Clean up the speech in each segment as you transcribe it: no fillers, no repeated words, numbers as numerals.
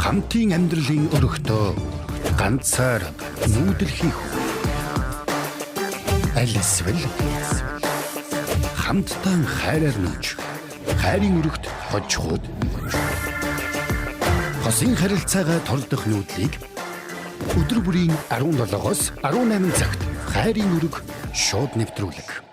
Хамтын амьдралын өргөтөө ганцаар нүүдэл хийх үү? Аль эсвэл хамтдаа хайраар нүүж хайрын өргөт хожих уу? Хосын харилцаагаа тордох нүүдлийг өдөр бүрийн 17-оос 18 цагт хайрын өрг шууд нэвтрүүлэг.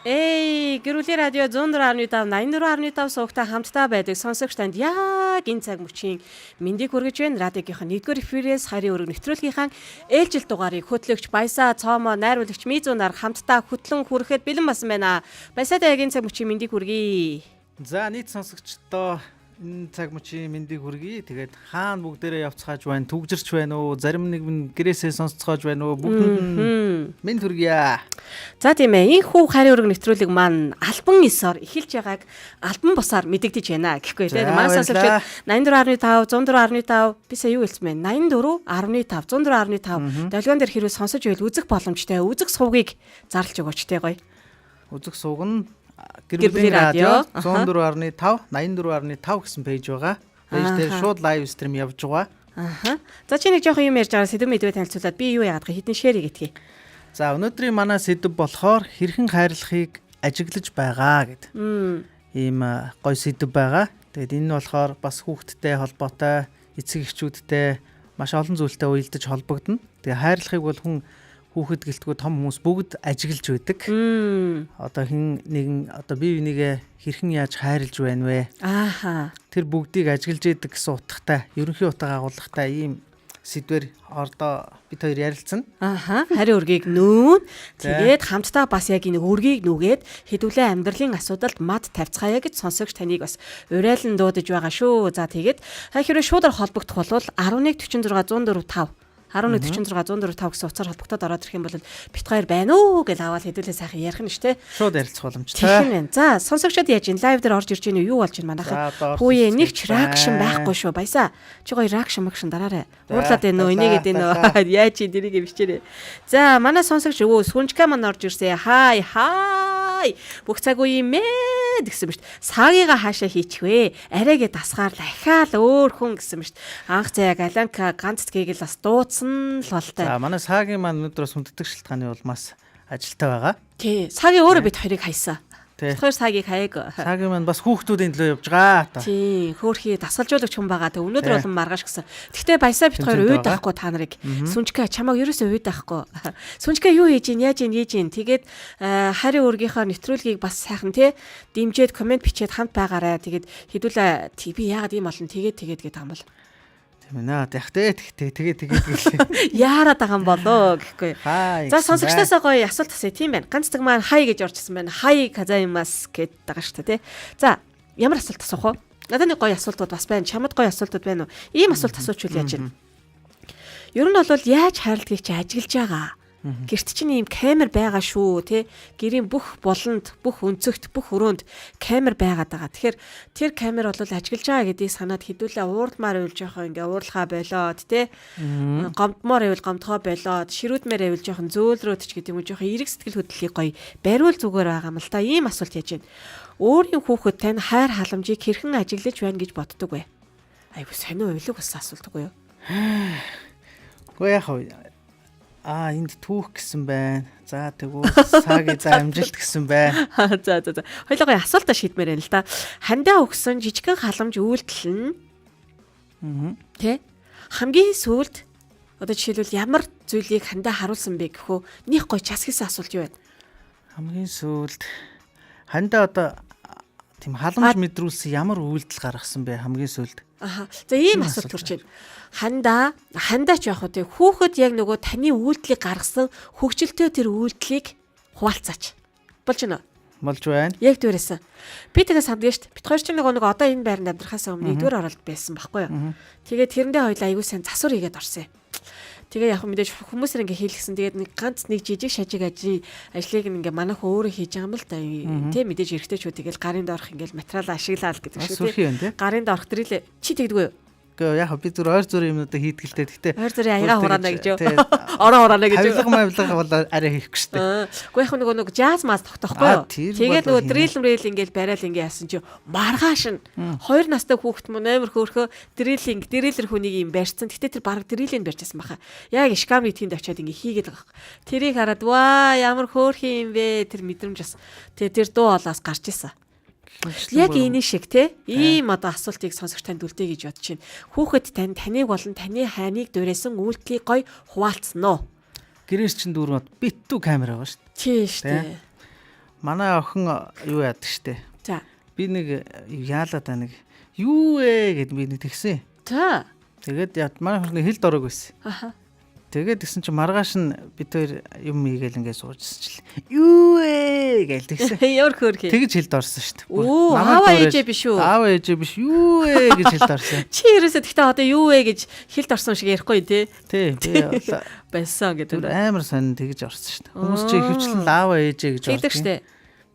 Эй, гэрүүлийн радио 104.5 84.5 суугтай хамтдаа байдаг сонсогч танд яг энэ цаг мөчийн мэндийг хүргэж байна. Радиогийнх нь 1-р эфирээс хайрын өрөг нэвтрүүлгийнхаа ээлжил дугаарыг хөтлөгч Баясаа Цоомоо, найруулагч Мизүнаар хамтдаа хөтлөн хүрэхэд бэлэн басан байна. Баясаа яг энэ цаг мөчийн мэндийг хүргэе. За нийт сонсогчдоо энэ цаг мөчийн мэндийг хүргэе. Тэгээд хаана бүгдээрээ явцгааж байна, түгжирч байна уу, зарим нэг нь гэрээсээ сонсцоож байна уу, бүгдэнд нь мэнд хүргье. За тийм ээ, энэ хүү хайрын өрөг нэвтрүүлэг маань албан ёсоор эхэлж байгааг албан бусаар мэдэгдэж байна гэхгүй тийм. За, Манай баярлалаа. сонсогчид 84.5 104.5 би сая юу хэлсэн бэ? 84.5 104.5 долгион дээр хэрвээ сонсож байвал үзэх боломжтой. Үзэх сувгийг зарлж өгөөч те гоё. Үзэх сууг нь Гэр гэр бүлийн бүлийн радио. радио 104.5 84.5 гэсэн page байгаа. Page дээр шууд live stream явж байгаа. Аха. За чи нэг жоохон юм ярьж байгаа сэдэв мэдвэ танилцуулаад би юу яагаад хэдэн share хийгээдгийг. За өнөөдрийн манай сэдэв болохоор хэрхэн хайрлахыг ажиглаж байгаа гэд. Ийм гоё сэдэв байгаа. Тэгээд энэ нь болохоор бас хүүхэдтэй холбоотой, эцэг эхчүүдтэй маш олон зүйлтэй уялдаж холбогдоно. Тэгээ хайрлахыг бол хүн хүүхэд гэлтгүй том хүмүүс бүгд ажиглаж байдаг. Одоо хэн нэгэн одоо бие бинийгээ хэрхэн яаж хайрлж байна вэ? Ааха. Тэр бүгдийг ажиглаж идэг гэсэн утгатай, ерөнхий утга агуулгатай ийм сэдвэр ордоо бид хоёр ярилцсан. Аха, хариу өргийг нүүн. За. Тэгээд хамтдаа бас яг энэ өргийг нүгээд хэдүүлээ амьдралын асуудалд мад тавьцгаая гэж сонсогч таныг бас урайлан дуудаж байгаа шүү. За тэгээд та хэрвээ шуудаар холбогдох бол 1146 104.5 1146 104.5 гэсэн утсаар холбогдоод ороод ирэх юм бол бит хоёр байна уу гэж аваад хэдүүлээ сайхан ярих нь шүү дээ. Шууд ярилцах боломжтой. Тэгэх нь байна. За сонсогчдод яаж ин live дээр орж ирж гинүү юу болж байна За, манайха. одоо орж Хүүе ирж нэг ч байна. reaction байхгүй шүү. Баясаа. Чи гоё reaction магшин дараарай. За, Уурлаад байна уу? Энийгээд байна дарлаа. уу? Яаж чи тэрийг бичээрэй. За манай сонсогч өвөө сүнжка маань орж ирсэн. Хай хай. Бүх цаг үе юм ээ гэсэн мэт. Саагийга хаашаа хийчих вэ? Арайгээ дасгаар лахиал өөр хүн гэсэн мэт. Анх заяа Галанка ганц цэгийг л бас дуудсан л болтой. За манай саагийн маань өнөөдөр бас хүндэтгэх шалтгааны улмаас ажилтаа байгаа. Тий. Саагийн өөрөө бид хоёрыг хайсан. Тий. Бид хоёр саагийг хаяаг. Саагийн маань бас хүүхдүүдийн төлөө явж байгаа та. Тийм, хөөхий дасгалжуулагч хүн байгаа. Тэг өнөөдөр Тий. болон маргааш гэсэн. Тэгтээ баясаа бит хоёр Тэмцээнд уйд байгаа. авахгүй та нарыг. Сүнжкэ чамааг ерөөсөө уйд авахгүй. Сүнжкэ юу хийж ийн, яаж ийн, хийж ийн. Тэгээд харийн өргийнхаа нэвтрүүлгийг бас сайхан тий дэмжиж комент бичээд хамт байгаарай. Тэгээд хэдүүлээ тий, би яагаад ийм олон тэгээд тэгээд гэдэг юм бол. Тийм ээ. Яг тэ тэг тэгээ тэгээ гэлээ. Яарад байгаа юм болоо гэхгүй. Хай. За гэсэн сонсогчдоосоо гоё асуулт асууя тийм байна. Ганц цаг маань хай гэж орчихсон байна. Хай казаимас гэд байгаа шүү дээ тий. За ямар асуулт асуух вэ? Надад нэг гоё асуултууд бас байна. Чамд гоё асуултууд байна уу? Ийм асуулт асуучвал яаж вэ? Ер нь бол яаж хайрладгийг чи ажиглаж байгаа. Гэрт чинь ийм камер байгаа шүү тий. Гэрийн бүх болонд, бүх өнцөгт, бүх өрөөнд камер байгаад байгаа. Тэгэхээр тэр камер бол ажиглаж байгаа гэдгийг санаад хэдүүлээ уурдмаар байвал жоохон ингээ уурлахаа болоод тий. Гомдмоор байвал гомдхоо болоод, ширүүдмээр байвал жоохон зөөлрөөд ч гэдэг юм уу жоохон эрэг сэтгэл хөдлөлийг гоё бариул зүгээр байгаа юм л та. Ийм асуулт яаж байна? Өөрийн хүүхэд тань хайр халамжийг хэрхэн ажиглаж байна гэж боддог вэ? Айгу сонио уйлаг бас асуулт үгүй юу? Үгүй яах вэ? Аа энд түүх гэсэн байна. За тэгвэл саагийн за амжилт гэсэн байна. За за за. Хоёлоо гоё асуултаа шийдмээр байна л да. Хандаа өгсөн жижигхэн халамж үйлдэл нь тэ хамгийн сүүлд одоо жишээлбэл ямар зүйлийг хандаа харуулсан бэ гэхүү них гоё час хийсэн асуулт юу вэ? Хамгийн сүүлд хандаа одоо тийм халамж мэдрүүлсэн ямар үйлдэл гаргасан бэ хамгийн сүүлд? Аха. За ийм асуулт төрж байна. Хандаа хандаа ч яг хөө тэ хүүхэд яг нөгөө таны үйлдэлийг гаргасан хөгжилтэй тэр үйлдэлийг хуваалцаач. Болж байна уу? Болж байна. Яг дүүрээсэн. Би тэгээ санддаг шүү дээ. Бит хоёр чинь нөгөө нэг одоо энэ байранд амьдрахаас өмнө нэгдүгээр оролт байсан байхгүй юу? Тэгээд тэрэндээ хоёлаа аягүй сайн засвар хийгээд орсон юм. Тэгээ яг мэдээж хүмүүсээр ингээ хийлгсэн. Тэгээд нэг ганц нэг жижиг шажиг ажлыг ингээ манайх өөрөө хийж байгаа юм л да. Тэ мэдээж эрэгтэйчүүд тэгэл гарын доорх ингээл материал ашиглаа л гэдэг Бас шүү сүрхий юм тий. Гарын доорх тэрэл чи тэгдэггүй юу? Гэхдээ яг би зүр ойр зүрийн юмнуудаа хийдгэлтэй. Гэхдээ ойр зүрийн аяга хураана гэж юу? Ороо хураана гэж юу? Авилга мавилга бол арай хийхгүй шүү дээ. Гэхдээ яг нөгөө жаз маз тогтоохгүй юу? Тэгээд нөгөө дрил мрил ингээл барайл ингээ яасан чи маргааш нь 2 настай хүүхэд мөн амар хөөрхөө дрилинг дриллер хүнийг юм барьцсан. Гэтэ тэр бараг дрилийг барьчихсан баха. Яг шкам тэнд очиад ингээ хийгээд байгаа. Тэрийг хараад ваа ямар хөөрхөн юм бэ? Тэр мэдрэмж бас тэгээ тэр дуу хоолоос гарч исэн. Яг энэ шиг те ийм одоо асуултыг сонсогч танд үлдээ гэж бодож байна. Хүүхэд тань таныг болон таны хайныг дуурайсан үйлдэлийг гой хуваалцсан уу? Гэрээс чинь дүүрэн битүү камер байгаа шүү дээ. Тийм шүү дээ. Манай охин юу яадаг шүү дээ. За. Би нэг яалаа та нэг юу вэ гэд би нэг тэгсэн. За. Тэгээд манай охин хэлд ороог байсан. Аха. Тэгээд тэгсэн чинь маргааш нь бид хоёр юм хийгээл ингээд суужсэн чил. Юу вэ гээл тэгсэн. Ямар хөөрхий. Тэгж хэлд орсон шүү дээ. Оо, аава ээжээ биш үү? Аава ээжээ биш. Юу вэ гэж хэлд орсон. Чи ерөөсөө тэгтээ одоо юу вэ гэж хэлд орсон шиг ярихгүй тий. Тий, би болсон гэдэг. Тэр амар сонин тэгж орсон шүү дээ. Хүмүүс чи ихэвчлэн аава ээжээ гэж ордог шүү дээ.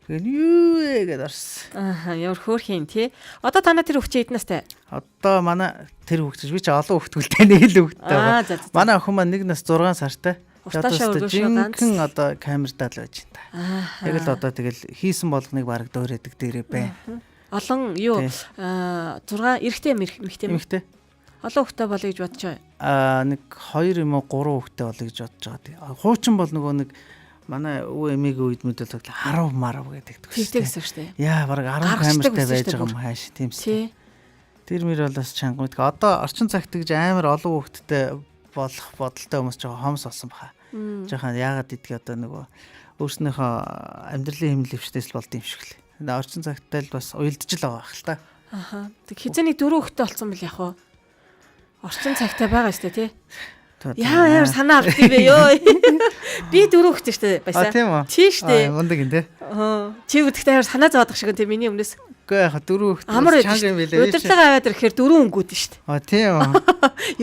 Тэгээд юу вэ гэдээ орсон. Аа, ямар хөөрхий юм тий. Одоо танаа тэр хүүхд чи эд настай? Одоо манай тэр хүүхд чи би чи олон хүүхдтэй нэг л хүүхдтэй байгаа. Манай охин маань 1 нас 6 сартай. Уртаашаа өргөшөө ганц. Жинхэнэ одоо камердаа л байж байна. Яг л одоо тэгэл хийсэн болгоныг бараг дуурайдаг дээрээ бай. Олон юу 6 эрэгтэй эмэгтэй эмэгтэй. Олон хүүхдтэй болъё гэж бодож байгаа. Аа, нэг 2 юм уу 3 хүүхдтэй болъё гэж бодож байгаа. Хуучин бол нөгөө нэг манай өвөө эмээгийн үед мэдэл 10 марав гэдэг гэсэн. Тэгсэн шүү дээ. Яа, бараг 10 камертай байж байгаа юм хайш тийм ээ. Тэр мөр бол бас чанга мэдг. Одоо орчин цагт гэж амар олон хүүхэдтэй болох бодолтой хүмүүс жоохон хомс болсон баха. Жоохон яагаад гэдгийг одоо нөгөө өөрснийхөө амьдралын хэмнэл дэвшдээс л болд юм шиг л. Орчин цагттай л бас уялдж л байгаа хэл та. Аха. Тэг хизээний 4 хүүхэдтэй болсон бэл яах вэ? Орчин цагтай байгаа шүү дээ тий. Яа ямар санаа авд юм бэ ёо. Би 4 хүүхдээ шүү дээ баясаа. Тийм үү? Тий шүү дээ. Мундаг юм те. Аа. Чи үтгэхдээ амар санаа зовоодох шиг юм те миний өмнөөс. Үгүй яха 4 хүүхдээ чанга юм билээ. Удирдлага аваад ирэхээр 4 өнгүүд шүү дээ. Аа тийм үү.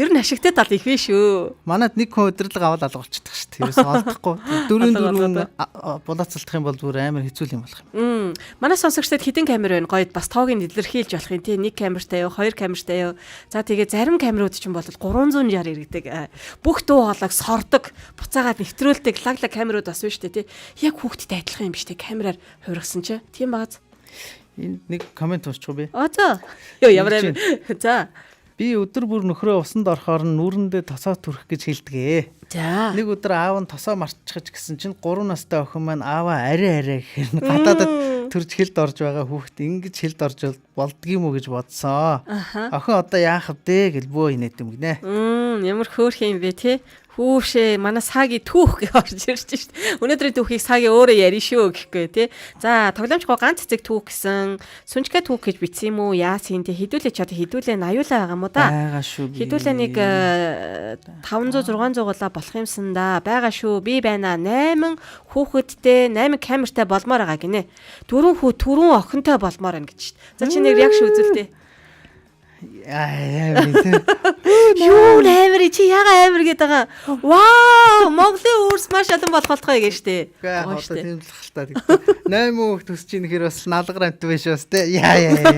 Ер нь ашигтай тал их биш шүү. Манад нэг хүн удирдлага аваад алга болчихдог шүү дээ. Ерөөс олдохгүй. 4 булаацалдах юм бол бүр амар хэцүү юм болох юм. Манай сонсогчдод хэдэн камер байна? Гоёд бас тоог нь илэрхийлж болох юм тий. Нэг камертай юу, 2 камертай юу. За тэгээ зарим камерууд ч юм бол 360 иргэдэг. Бүх дуу хоолойг сордог, буцаагаад нэвтрүүлдэг лаг лаг камерууд бас байна шүү дээ тий. Яг хүүхдтэй адилхан юм биш тий. Камераар хувиргасан чи. Тийм багаз. Энд нэг коммент уншчих уу би? Аа за. Йоо ямар амар. За. Би өдөр бүр нөхрөө усанд орохоор нь нүрэндээ тосоо түрхэх гэж хэлдэг. За. Нэг өдөр аав нь тосоо мартчихаж гэсэн чинь 3 настай охин маань ааваа арай арай гэхээр нь гадаадад төрж хилд орж байгаа хүүхэд ингэж хилд орж болдгийм үү гэж бодсон. Охин одоо яах вэ гэл бөө инээд юм гинэ. Ямар хөөрхөн юм бэ те? Хүүшээ манай саги түүх гэж орж ирж шít. Өнөөдрийн түүхийг саги өөрөө ярина шүү гэхгүй тий. За тоглоомчгүй ганц цэцэг түүх гэсэн сүнжгээ түүх гэж бичсэн юм уу? Яасан тий хідүүлээ ч одоо хідүүлээ аюулаа байгаа юм уу да? Байгаа шүү. Хідүүлээ нэг 500 600 гулаа болох юмсан да. Байгаа шүү. Би байна. 8 хүүхэдтэй 8 камертай болмоор байгаа гинэ. 4 хүү түрүүн охинтой болмоор байна гэж шít. За чи нэг реакшн үзүүлдэ. Амар тий. Юу амар чи яга амар гэдэг байгаа. Вау, Монголын үүрс маш олон болох болохгүй гэж штэ. Үгүй яг одоо тийм л хэл та. 8 хүүхд төсөж ийн гэхээр бас налгар амт биш бас тий. Яа яа.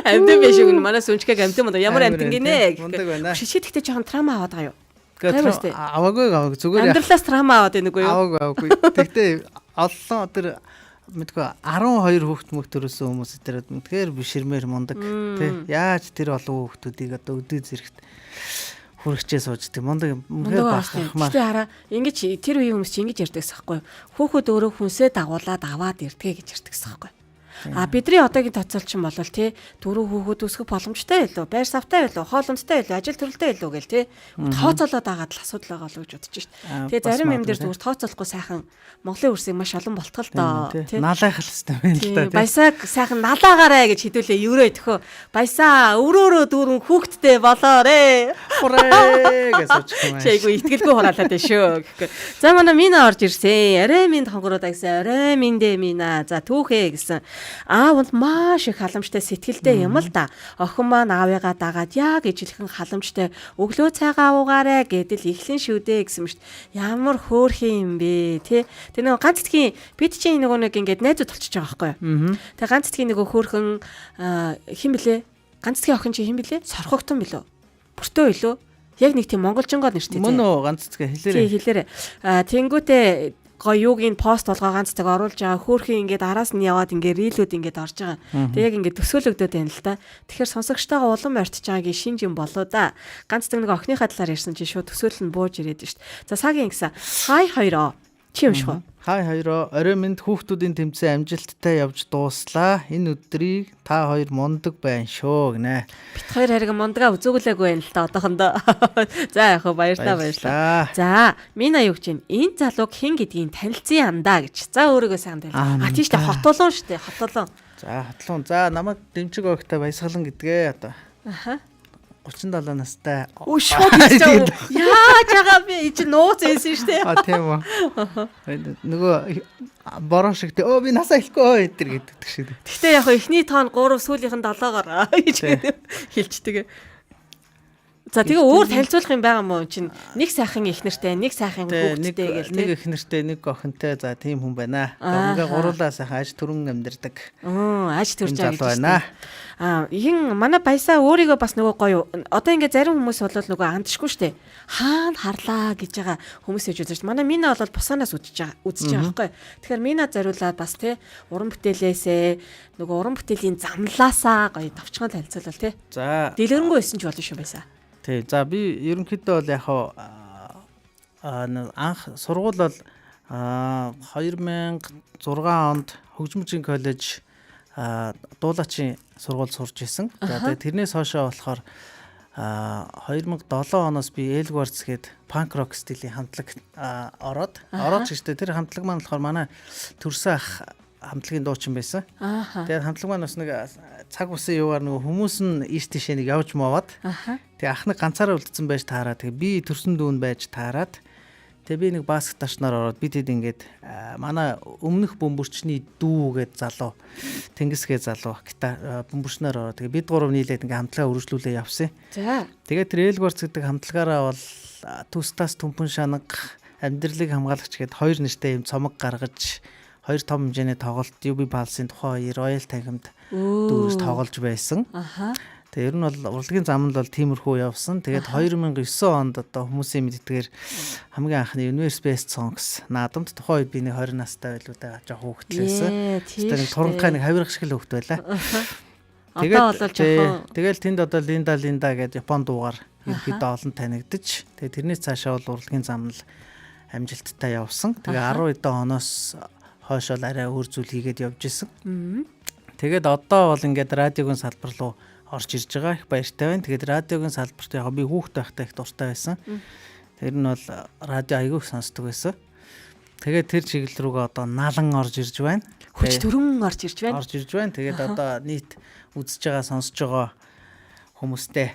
Амтэн биш үгэн манай сүнчгээг амтэн мөн ямар амтэн гинэ. Мундаг байна. Чи тэгтээ жоохон трама аваад байгаа юу? Гэхдээ аваагүй аваагүй зүгээр амьдралаас трама аваад байна үгүй юу? Аваагүй аваагүй. Тэгтээ олон тэр мэдгүй 12 хүүхд мөх төрүүлсэн хүмүүс тэр үнэхээр биширмээр мундаг тий. Яаж тэр олон хүүхдүүдийг одоо өдөө зэрэгт хүрэгчээ сууж тий мундаг үнэхээр бахархмаар. Гэтэ хараа ингэж тэр үеийн хүмүүс чи ингэж ярьдагс байхгүй юу? Хүүхэд өөрөө хүнсээ дагуулад аваад ирдэгэ гэж ярьдагс байхгүй юу? А бидний одоогийн тооцоол чинь болол тий дөрөв хүүхэд өсгөх боломжтой байлуу, байр савтай байлуу, хоолундтай байлуу, ажил төрөлтэй байлуу гэл тий тооцоолоод агаад л асуудал байгаа болов гэж бодож шít. Тэгээ зарим юм дээр зүгээр тооцоолохгүй сайхан Монголын үрсийг маш олон болтгол доо тий. Налайх л хэвээр байна л да тий. Баясааг сайхан налаагаарай гэж хэдүүлээ еврөө төхөө. Баясаа өрөөрөө дүүрэн хүүхэдтэй болоорой. Хурээ гэж суучих юм аа. Чи айгу итгэлгүй хураалаад байна шүү гэхгүй. За манай Мина орж ирсэн. Арай минь хонгороод гэсэн. Арай минь дээ Мина. За түүхээ гэсэн. Аав бол маш их халамжтай сэтгэлтэй юм л да. Охин маань аавыгаа дагаад яг ижилхэн халамжтай өглөө цайгаа уугаарэ гэдэл эхлэн шүү дээ гэсэн мэт. Ямар хөөрхөн юм бэ тий. Тэр нөгөө ганц тгийн бид чинь нөгөө нэг ингээд найзууд болчихж байгаа байхгүй юу. Тэгээ ганц тгийн нөгөө хөөрхөн хин блэ? Ганц тгийн охин чи хин блэ? Сорхогтон билүү? Бүртөө илүү. Яг нэг тийм монголжингоо нэртэй. Мөн үү, ганц цэцгээ хэлээрэй. Тий, хэлээрэй. Тэнгүүтээ гоё юуг ин пост болгоо ганц цаг оруулж байгаа, хөөхий ингээд араас нь яваад ингээд рилүүд ингээд орж байгаа. Тэг яг ингээд төсөөлөгдөд байна л да. Тэгэхээр сонсогчтойгоо улам ойртож байгаагийн шинж юм болоо да. Ганц цаг нэг охиныхаа талаар ярьсан чинь шууд төсөөлөл нь бууж ирээд шүү дээ. За сагийн гэсэн хай хоёроо чи юм шиг үү? Хай хоёроо, орой минь хүүхдүүдийн тэмцээн амжилттай явж дууслаа. Энэ өдрийг та хоёр мундаг байна шүү гинэ. Бит хоёр харин мундгаа үзүүглээгүй байна л та одоохондоо. За яг хөө баярлаа, баярлаа. За Мина юу гэж байна? Энэ залууг хэн гэдгийг танилцъя андаа гэж. За өөрийгөө сайн танил. А тийш дээ, хотолон шүү дээ, хотолон. За хотлон. За намайг дэмчиг огтой Баясгалан гэдгээ одоо. Аха. 37 настай. Өө шууд хэлж байгаа. Яаж байгаа бэ? Энэ чинь нууц байсан шүү дээ. А тийм үү. Нөгөө бороо шиг те. Өө би насаа хэлэхгүй өө энэ гэдэг шиг. Гэхдээ яг эхний тоон 3, сүүлийнх нь 7-оор гэж хэлчихдэг. За тэгээ өөр танилцуулах юм байгаа мó чинь нэг сайхан их нэртэй, нэг сайхан хүүхэдтэй гэл те. Нэг их нэртэй, нэг охинтой, за тийм хүн байна. Ингээ гуруулаа сайхан аж төрөн амьдардаг. Аж төрж байгаа гэж байна. Аа ийн манай баясаа өөрийгөө бас нөгөө гоё одоо ингээ зарим хүмүүс бол нөгөө андшгүй штэ. Хаана харлаа гэж байгаа хүмүүс ээж үзэж. Манай Мина бол бусаанаас үзэж байгаа байхгүй. Тэгэхээр Мина зориулаад бас те уран бүтээлээсээ нөгөө уран бүтээлийн замлаасаа гоё товчхон танилцуулбал те. За дэлгэрэнгүй байсан ч болно шүү баясаа. Тий. За би ерөнхийдөө бол яг анх сургууль бол 2006 онд Хөгжмөчийн коллеж дуулаачийн сургууль сурч исэн. За тэгээ тэрнээс хойшоо болохоор 2007 оноос би Элгварц гээд панк рок стилийн хамтлаг ороод гэжтэй тэр хамтлаг маань болохоор манай төрсөн ах хамтлагийн дуучин байсан. Тэгээд хамтлаг маань бас нэг цаг усын юугаар нөгөө хүмүүс нь ийш тийшээ нэг явж мовоод. Тэгээ ах нэг ганцаараа үлдсэн байж таараа. Тэгээ би төрсөн дүүн байж таарад. Тэгээ би нэг баскет ташнаар ороод би тэд ингээд манай өмнөх бөмбөрчний дүү гээд залуу Тэнгисгээ залуу гитар бөмбөрчнөр ороод тэгээ бид гурав нийлээд ингээд хамтлагаа өргөжлүүлээ явсан. За. Тэгээ тэр Элгварц гэдэг хамтлагаараа бол Түстас Түмпэн шанаг амьдралыг хамгаалагч гээд хоёр нэртэй юм цомог гаргаж хоёр том хэмжээний тоглолт UB Pulse-ын тухайн үе Royal танхимд дүүрж тоглож байсан. Аха. Тэгээ ер нь бол урлагийн зам нь бол тиймэрхүү явсан. Тэгээд 2009 онд одоо хүмүүсийн мэддгээр хамгийн анхны Universe Best Songs наадамд тухайн үед би нэг 20 настай байлуу да, жоох хүүхэд байсан. Тэгээд нэг туранхай нэг хавирах шиг л хүүхэд байлаа. Одоо бол жоохон тэгэл тэнд одоо Линда Линда гэдэг Япон дуугаар ерөнхийдөө олон танигдаж тэгээ тэрнээс цаашаа бол урлагийн зам нь амжилттай явсан. Тэгээ 10 хэдэн оноос хойш бол арай өөр зүйл хийгээд явж исэн. Тэгээд одоо бол ингээд радиогийн салбар руу орж ирж байгаа, их баяртай байна. Тэгээд радиогийн салбарт яг би хүүхэд байхдаа их дуртай байсан. Тэр нь бол радио айгүй их сонсдог байсан. Тэгээд тэр чиглэл рүүгээ одоо налан орж ирж байна. Хүч төрөн орж ирж байна. Орж ирж байна. Тэгээд одоо нийт үзэж байгаа, сонсож байгаа хүмүүстээ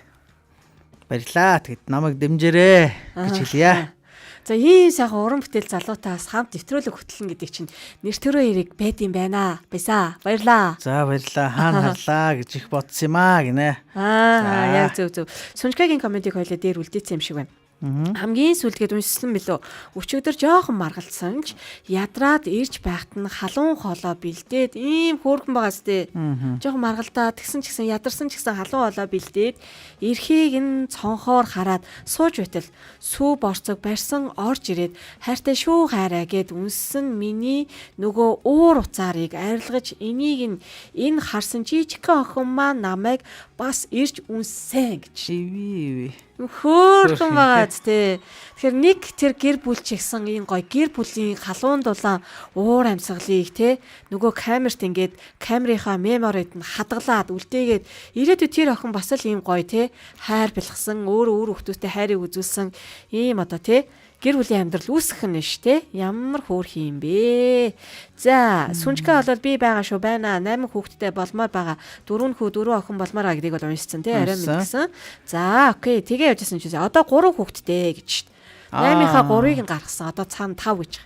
баярлаа. Тэгээд намайг дэмжээрэй гэж хэлье. За ийм сайхан уран бүтээл залуутаас хамт нэвтрүүлэг хөтлөн гэдэг чинь нэр төрөө эрэг байд юм байна. Баясаа. Баярлаа. За баярлаа. Хаана харлаа гэж их бодсон юм аа гинэ. Аа яг зөв зөв. Сунжгагийн комментиг хоёлаа дээр үлдээсэн юм шиг байна. Хамгийн сүүлдгээд уншсан билүү? Өчигдөр жоохон маргалдсан ч ядраад ирж байхад нь халуун хоолоо бэлдээд ийм хөөрхөн байгаас тээ. Жоохон маргалдаа тэгсэн ч гэсэн ядарсан ч гэсэн халуун хоолоо бэлдээд эрхийг нь цонхоор хараад сууж байтал сүү борцог барьсан орж ирээд хайртай шүү хайраа гэд үнссэн миний нөгөө уур уцаарыг арилгаж энийг нь энэ харсан жижигхэн охин маань намайг бас ирж үнссэн гэж. Ивэ. Хөөрхөн байгаа ч тий. Тэгэхээр нэг тэр гэр бүл ч ихсэн ийм гоё гэр бүлийн халуун дулаан уур амьсгалыг тий нөгөө камерт ингээд камерынхаа меморид нь хадгалаад үлдээгээд ирээдүйд тэр охин бас л ийм гоё тий хайр бэлгсэн өөрөө өөр хүүхдүүдтэй хайрыг үзүүлсэн ийм одоо тий гэр бүлийн амьдрал үүсгэх нь ш тий ямар хөөрхөн юм бэ. За Сүнжкэ бол би байгаа шүү байна. 8 хүүхэдтэй болмоор байгаа. 4 хүү 4 охин болмоор байгаа гэдгийг бол уншсан тий арай мэдгсэн. За окей тэгээ явжсэн чинь одоо 3 хүүхэдтэй гэж шít. 8-ийнхаа 3-ыг нь гаргасан. Одоо цаана 5 гэж.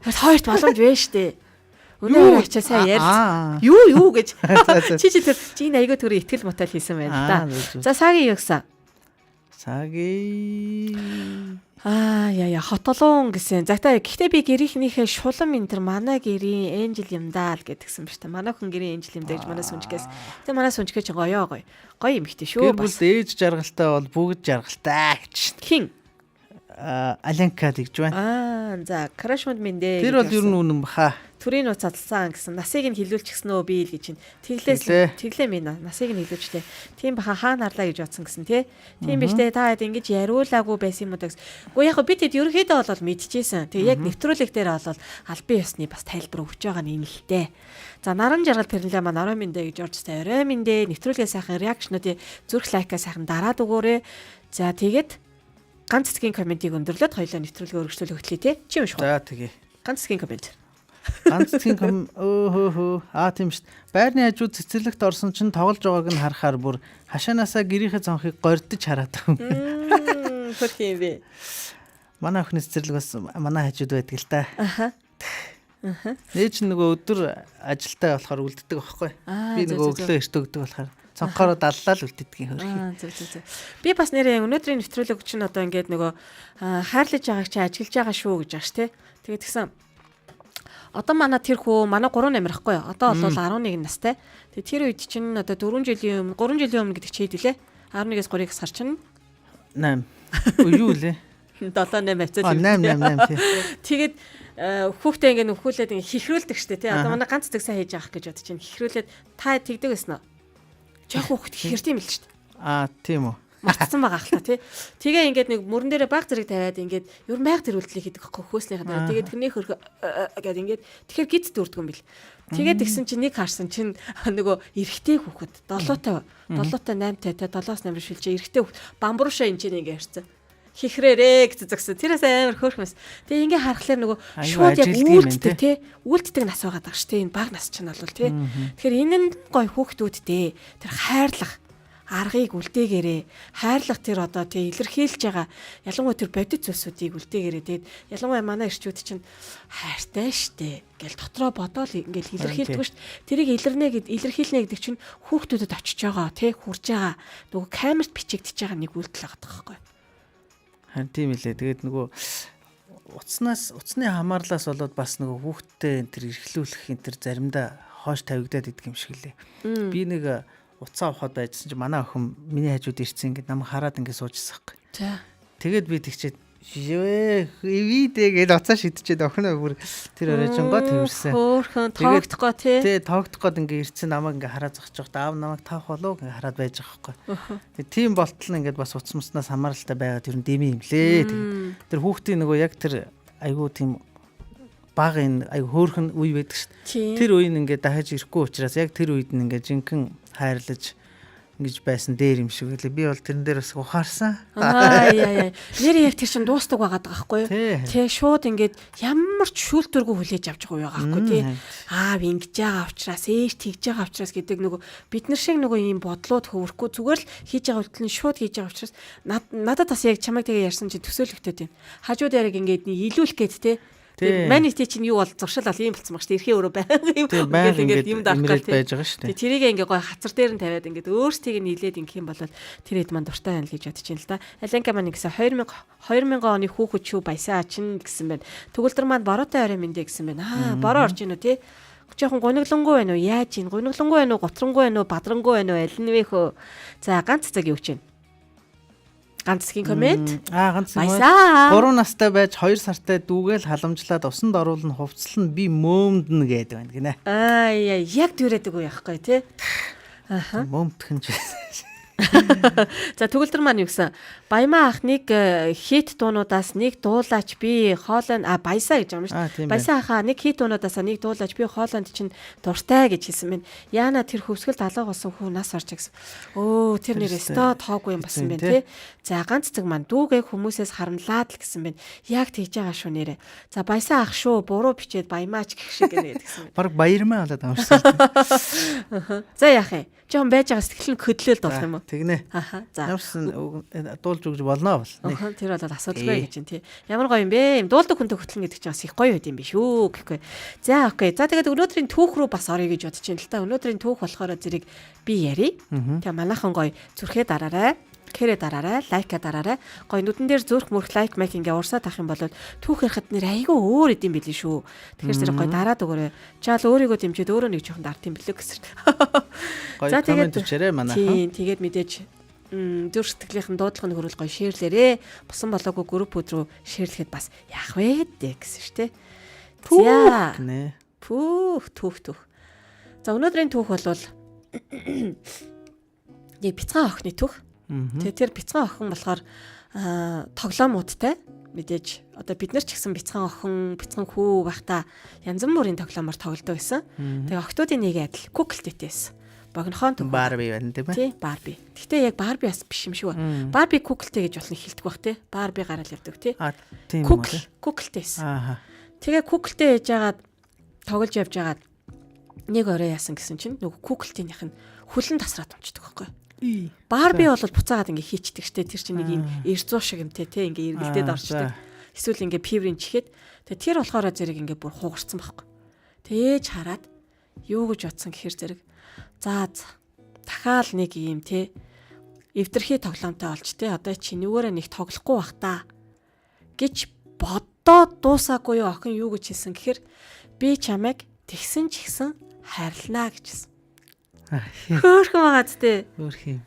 Хоёрт боломж байна штэ. Өнөө ачаа сайн ярьц. Юу гэж. Чи чи тэр чи энэ айгүй төрийн итгэл мотал хийсэн байна л да. За сагийн юу гэсэн? Саги. Аа яа яа хотолон гэсэн. За та гэхдээ би гэрийнхнийхээ шулам энэ төр манай гэрийн Энжел юм даа л гэдгсэн ба шүү дээ. Манай хүн гэрийн Энжел юм даа гэж манай сүнжгээс. Тэгээ манай сүнжгээ чи гоё гоё. Гоё юм ихтэй шүү. Гэр бүлд ээж жаргалтай бол бүгд жаргалтай гэж. Хин? Аленка гэж байна. Аа за крашмунд минь дээ. Тэр бол ер нь үнэн баха. Төрийн нууц задлсан гэсэн. Насыг нь хилүүлчихсэн үү би л гэж чинь. Тэглээс тэглээ минь насыг нь хилүүлчлээ. Тийм баха хаана харлаа гэж бодсон гэсэн тий. Тийм биш те та хэд ингэж яриулаагүй байсан юм уу гэсэн. Гэхдээ яг би тэд ерөнхийдөө бол мэдчихсэн. Тэгээ яг нэвтрүүлэг дээр бол албан ёсны бас тайлбар өгч байгаа нь энэ л дээ. За наран жаргал тэрнлээ маань орой минь дээ гэж орж та орой минь дээ. Нэвтрүүлгээ сайхан реакшнуудыг зүрх лайкаа сайхан дараад өгөөрэй. За тэгээд ганц цэцгийн комментиг өндөрлөөд хоёлоо нэвтрүүлгээ өргөжлүүлэх хөтлөе те. Чи юм шиг. За тэгээ. Ганц цэцгийн коммент. Ганц цэцгийн ком өө хөө. Аа тийм шүү дээ. Байрны хажууд цэцэрлэгт орсон чинь тоглож байгааг нь харахаар бүр хашаанаасаа гэрийнхээ цонхыг гордож хараад байгаа. Хөрх юм бэ. Манай охины цэцэрлэг бас манай хажууд байдаг л та. Аха. Нээж нөгөө өдөр ажилтаа болохоор үлддэг байхгүй. Би нөгөө өглөө эрт өгдөг болохоор цонхоороо даллаа л үлддэг юм хөрх. Аа зөв зөв зөв. Би бас нэрээ өнөөдрийн нэвтрүүлэг чинь одоо ингээд нөгөө хайрлаж байгааг чи ажиглаж байгаа шүү гэж байгаа ш тэ. Тэгээд тэгсэн одоо манай тэр хүү манай 3 амирахгүй. Одоо бол 11 настай. Тэгээд тэр үед чинь одоо 4 жилийн өмнө 3 жилийн өмнө гэдэг чи хэд вүлээ? 11-ээс 3-ыг сар чинь 8. Юу лээ? 7 8 хавцаа. 8 8 8 тий. Тэгээд хүүхдээ ингээд нөхүүлээд ингээд хихрүүлдэг штэ тий. Одоо манай ганц зэг сайн хийж авах гэж бодож чинь хихрүүлээд та тэгдэг байсан уу? Жохо хүүхд хихэрт юм л штэ. Аа тийм үү. Мартсан байгаа хэл та тий. Тэгээ ингээд нэг мөрөн дээрээ баг зэрэг тавиад ингээд ер нь байг тэр үйлдэлийг хийдэг байхгүй хөөснийхаа дараа. Тэгээд тэрний хөрхө гэдэг ингээд тэгэхээр гиз дүрдэг юм бил. Тэгээд тэгсэн чинь нэг харсан чинь нөгөө эрэгтэй хүүхэд 7-тай 7-тай 8-тай те 7-оос 8 руу шилжээ эрэгтэй хүүхэд бамбуушаа энэ чинь ингээд ярьсан. Хихрээрээ гэж зогссон. Тэрээс амар хөөрхмэс. Тэгээ ингээ харахлаар нөгөө шууд яг үйлддэг тий. Үйлддэг нас байгаа даа ш тий. Энэ баг нас чинь бол тий. Тэгэхээр энэ нь гой хүүхдүүдтэй тэр хайрлах аргыг үлдээгээрээ хайрлах тэр одоо тий илэрхийлж байгаа ялангуяа тэр бодит зүйлсүүдийг үлдээгээрээ тэгээд ялангуяа манай эрчүүд чинь хайртай штэ гэл дотроо бодоол ингээл илэрхийлдэг штэ. Тэрийг илэрнэ гэд илэрхийлнэ гэдэг чинь хүүхдүүдэд очиж байгаа тий хурж байгаа нөгөө камерт бичигдэж байгаа нэг үйлдэл байгаа байхгүй. Харин тийм үлээ. Тэгээд нөгөө утасны хамаарлаас болоод бас нөгөө хүүхдтэй энэ төр эрхлүүлэх энэ төр заримдаа хоош тавигдаад идэх юм шиг лээ. Би нэг утсаа авахад байжсан чинь манай охин миний хажууд ирсэн ингээд намайг хараад ингээд суужсэн байхгүй. За. Тэгээд би тэгчээд шивээ эвидэ гээд уцаа шидчихэд охиноо бүр тэр оройжонгоо тэрсэн. Хөөхөн тоогдохгүй тий. Тий тоогдох гээд ингээд ирсэн намайг ингээд хараад зогсож байхдаа аав намайг таах болов ингээд хараад байж байгаа байхгүй. Тэгээд тийм болтол нь ингээд бас утас муснаас хамааралтай байгаа тэр нь дэмий юм лээ. Тэгээд тэр хүүхдийн нөгөө яг тэр айгуу тийм баг энэ айгуу хөөхөн үе байдаг шүү дээ. Тэр үе нь ингээд дахиж ирэхгүй учраас яг тэр үед нь ингээд жинхэнэ хайрлаж ингэж байсан дээр юм шиг үлээ. Би бол тэрэн дээр бас ухаарсан. Аа яа яа. Нэр яг тэр чин дуустдаг байгаад байгаа байхгүй юу? Тэ шууд ингээд ямар ч шүүлтүргүй хүлээж авч байгаа байхгүй тий. Аав ингэж байгаа учраас ээж тэгж байгаа учраас гэдэг нөгөө бид нар шиг нөгөө ийм бодлууд хөвөрөхгүй зүгээр л хийж байгаа үйлдэл нь шууд хийж байгаа учраас надад бас яг чамайг тэгээ ярьсан чинь төсөөлөгдөд байна. Хажууд яриг ингээд нэг илүүлэх гээд тий. Манити чинь юу бол зуршил бол ийм болцсон баг шүү дээ. Эрхийн өрөө байнга юм ингээд ингээд юм дарах гал байж байгаа шүү дээ. Тэрийг ингээд гой хацар дээр нь тавиад ингээд өөрсдийг нь нийлээд ингэх юм бол тэр хэд маань дуртай байна л гэж бодож байна л да. Аленка маань гэсэн 2000 оны хүүхэд шүү баясаа чинь гэсэн байна. Төгөлдөр маань бороотой орой мэндэ гэсэн байна. Аа бороо орж ийн үү те. Жохон гуниглангүй байна уу? Яаж ийн? Гуниглангүй байна уу? Готрангуй байна уу? Бадрангүй байна уу? Аль нь вэ хөө? За ганц цаг юу чинь? Ганц цэгийн коммент. Аа ганц цэгийн. 3 настай байж 2 сартай дүүгээл халамжлаад усанд оруулна хувцлна би мөөмднө гэдэг байна гинэ. Аа яа яг дүрээдэг үе яахгүй тий. Аха. Мөөмдөх нь ч. За төгөлдөр маань юу гэсэн? Баямаа ах нэг хит дуунуудаас нэг дуулаач би хоолой баясаа гэж юм шүү дээ. Баясаа ахаа нэг хит дуунуудаас нэг дуулаач би хоолойнд чинь дуртай гэж хэлсэн байна. Яана тэр хөвсгөлд алга болсон хүү нас орж гэсэн. Өө тэр нэр өстө тоогүй юм болсон байна тий. За ганц цэг маань дүүгээ хүмүүсээс харамлаад л гэсэн байна. Яг тэгж байгаа шүү нэрэ. За баясаа ах шүү буруу бичээд баямаач гэх шиг гэнэ гэсэн. Бараг баярмаа болоод байгаа юм шиг. За яах юм? Жохон байж байгаа сэтгэл нь хөдлөөл болох юм уу? Тэгнэ. Аха. За. Ямарсан дуулж өгч болно бол. Тэр бол асуудалгүй гэж чинь тий. Ямар гоё юм бэ? Юм дуулдаг хүнтэй хөтлөн гэдэг чинь бас их гоё байд юм биш үү гэхгүй. За окей. За тэгээд өнөөдрийн түүх рүү бас орё гэж бодож байна л та. Өнөөдрийн түүх болохоор зэрэг би ярив. Тэгээ манайхан гоё зүрхээ дараарай. Кэрэ дараарай, лайка дараарай. Гой нүдэн дээр зүрх мөрх лайк майк ингээ урсаад авах юм бол түүх ярихад нэр айгүй өөр идэм билээ шүү. Тэгэхээр зэрэг гой дараад өгөөрэй. Чаал өөрийгөө дэмжиж өөрөө нэг жоохон дард юм билүү гэсэн. Гоё комент өчээрэй манайхан. Тийм, тэгээд мэдээж зүрх сэтгэлийнхэн дуудлага нь хөрвөл гоё шеэрлээрээ. Босон болоогүй группүүд рүү шеэрлэхэд бас яах вэ дээ гэсэн шүү дээ. За. Гинэ. Пүүх түүх түүх. За өнөөдрийн түүх бол нэг бяцхан охины түүх. Тэгээ тэр бяцхан охин болохоор тоглоомуудтай мэдээж одоо бид нар ч гэсэн бяцхан охин, бяцхан хүү байхдаа янз бүрийн тоглоомоор тоглодог гэсэн. Тэгээ охтуудын нэг адил куклтэйтэй байсан. Богинохон түүх. Барби байна тийм ээ. Тий, Барби. Гэхдээ яг Барби бас биш юм шиг ба. Барби куклтэй гэж болно хэлдэг бах тий. Барби гараал явдаг тий. А тийм үү. Кукл, куклтэй байсан. Ааха. Тэгээ куклтэй яж хагаад тоглож явж хагаад нэг орой яасан гэсэн чинь нөгөө куклтийнх нь хүлэн тасраад унцдаг байхгүй. Барби бол буцаагаад ингээ хийчдэг штэ тэр чинь нэг юм эрзуу шиг юмтэй те ингээ эргэлдээд орчдөг. Эсвэл ингээ пиврийн чихээд тэгээ тэр болохоор зэрэг ингээ бүр хугарсан байхгүй. Тэгээ ээж хараад юу гэж бодсон гэхэр зэрэг за дахиад нэг юм те эвдэрхий тоглоомтой олж те одоо чи нүгээрээ нэг тоглохгүй бах та гэж бодоод дуусаагүй юу охин юу гэж хэлсэн гэхэр би чамайг тэгсэн ч ихсэн хайрлнаа гэж хэлсэн. Хөөхөн байгаа зү. Хөөх юм.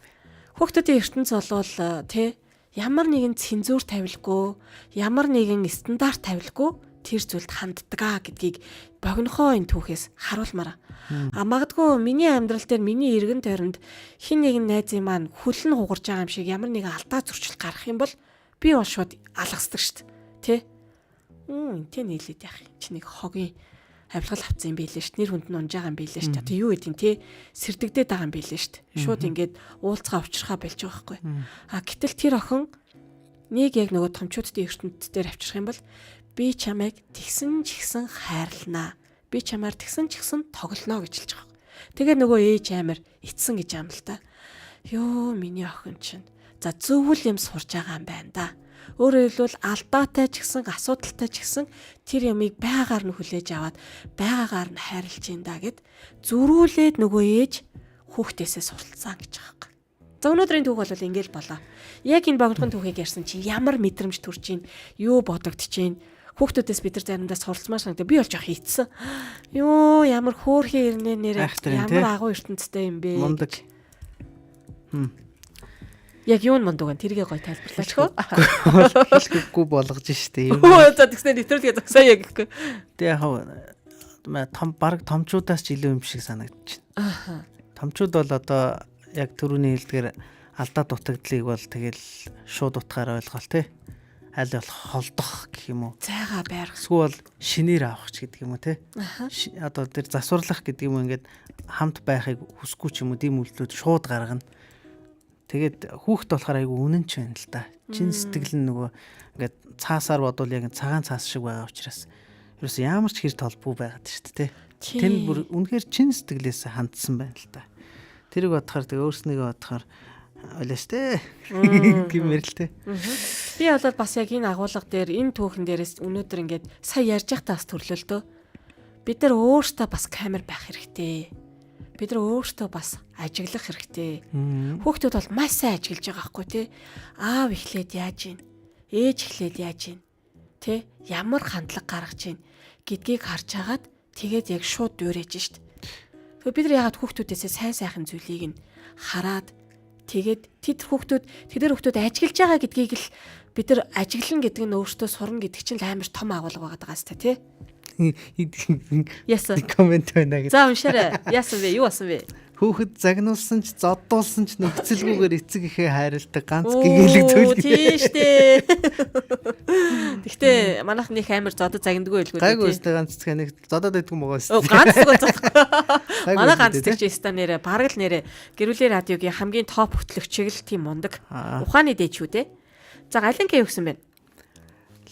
Хүүхдүүдийн ертөнц болвол тэ ямар нэгэн цензуур тавилгүй, ямар нэгэн стандарт тавилгүй тэр зүйлд ханддаг аа гэдгийг богинохоо энэ түүхээс харуулмаар. А магадгүй миний амьдрал дээр миний эргэн тойронд хин нэгэн найзын маань хөл нь хугарч байгаа юм шиг ямар нэгэн алдаа зөрчил гарах юм бол би бол шууд алгасдаг шүү дээ. Тэ? Энтэй нийлээд яах юм чи нэг хогийн авилгал авцсан юм билээ шүү дээ. Нэр хүнд нь унж байгаа юм билээ шүү дээ. Одоо юу гэдэг нь те сэрдэгдээд байгаа юм билээ шүү дээ. Шууд ингээд уулзгаа учрахаа болж байгаа байхгүй. А гэтэл тэр охин нэг яг нөгөө томчуудын ертөнцийн дээр авчрах юм бол би чамайг тэгсэн ч ихсэн хайрлнаа. Би чамаар тэгсэн ч ихсэн тоглоно гэж хэлж байгаа. Тэгээ нөгөө ээж амир итсэн гэж юм л та. Йоо миний охин чинь за зөвл юм сурж байгаа юм байна да. Өөрөөр хэлбэл алдаатай ч гэсэн асуудалтай ч гэсэн тэр ямыг байгаар нь хүлээж аваад байгаагаар нь хайрлаж ин да гэд зөрүүлээд нөгөө ээж хүүхдээсээ суралцсан гэж байгаа юм. За өнөөдрийн түүх бол ингээл болоо. Яг энэ богинохон түүхийг ярьсан чинь ямар мэдрэмж төрж ийн, юу бодогдож ийн. Хүүхдүүдээс бид нар заримдаа суралцмаар санагдав. Би бол жоох хийцсэн. Йоо ямар хөөрхөн ирнэ нэр ямар агуу ертөнцтэй юм бэ. Мундаг. Яг юу нь мундаг вэ? Тэргээ гоё тайлбарлаач хөө. Хэлэхгүй болгож штэ. Өө за тэгснэ нэвтрүүлгээ зогсооё гэхгүй. Тэг яг том баг томчуудаас ч илүү юм шиг санагдчихна. Аха. Томчууд бол одоо яг түрүүний хэлдгээр алдаа дутагдлыг бол тэгэл шууд утгаар ойлгоол те. Аль болох холдох гэх юм уу. Зайгаа байрах. Эсвэл шинээр авах ч гэдэг юм уу те. Одоо тэр засварлах гэдэг юм уу ингээд хамт байхыг хүсэхгүй ч юм уу тийм үйлдэлүүд шууд гаргана. Тэгээд хүүхд болохоор айгүй үнэн ч байна л да. Чин сэтгэл нь нөгөө ингээд цаасаар бодвол яг цагаан цаас шиг байгаа учраас ерөөс ямар ч хэр толбгүй байгаад шүү дээ. Тэнд бүр үнэхээр чин сэтгэлээс хандсан байна л да. Тэрийг бодохоор тэгээ өөрснийгөө бодохоор ойлоо штэ гэмээр л те. Би бол бас яг энэ агуулга дээр энэ түүхэн дээрээс өнөөдөр ингээд сая ярьж байхдаа бас төрлөө л дөө. Бид нар өөртөө бас камер байх хэрэгтэй. Бид нар өөртөө бас ажиглах хэрэгтэй. Хүүхдүүд бол маш сайн ажиглаж байгаа байхгүй тий. Аав эхлээд яаж ийн? Ээж эхлээд яаж ийн? Тэ? Ямар хандлага гаргаж ийн гэдгийг харж агаад тэгээд яг шууд дуурайж шít. Тэгэхээр бид нар яагаад хүүхдүүдээсээ сайн сайхан зүйлийг нь хараад тэгээд тэд хүүхдүүд ажиглаж байгаа гэдгийг л бид нар ажиглан гэдэг нь өөртөө сурна гэдэг чинь л амар том агуулга байгаа даа сте тий. Яасан. Коммент байна гэж. За уншаарай. Яасан бэ? Юу болсон бэ? Хүүхэд загнуулсан ч зоддуулсан ч нөхцөлгүйгээр эцэг эхээ хайрладаг ганц гэгээлэг зүйл. Тийм штэ. Гэхдээ манайх нэг амар зодод загнадгүй байлгүй. Гайгүй өстэй ганц цэг нэг зодоод байдгүй юм байгаа өстэй. Ганц цэг зодохгүй. Манай ганц цэг чи өстой нэрэ бараг л нэрэ гэрүүлээ радиогийн хамгийн топ хөтлөгчийг л тийм мундаг. Ухааны дээд шүү дээ. За Галинка юу гэсэн бэ?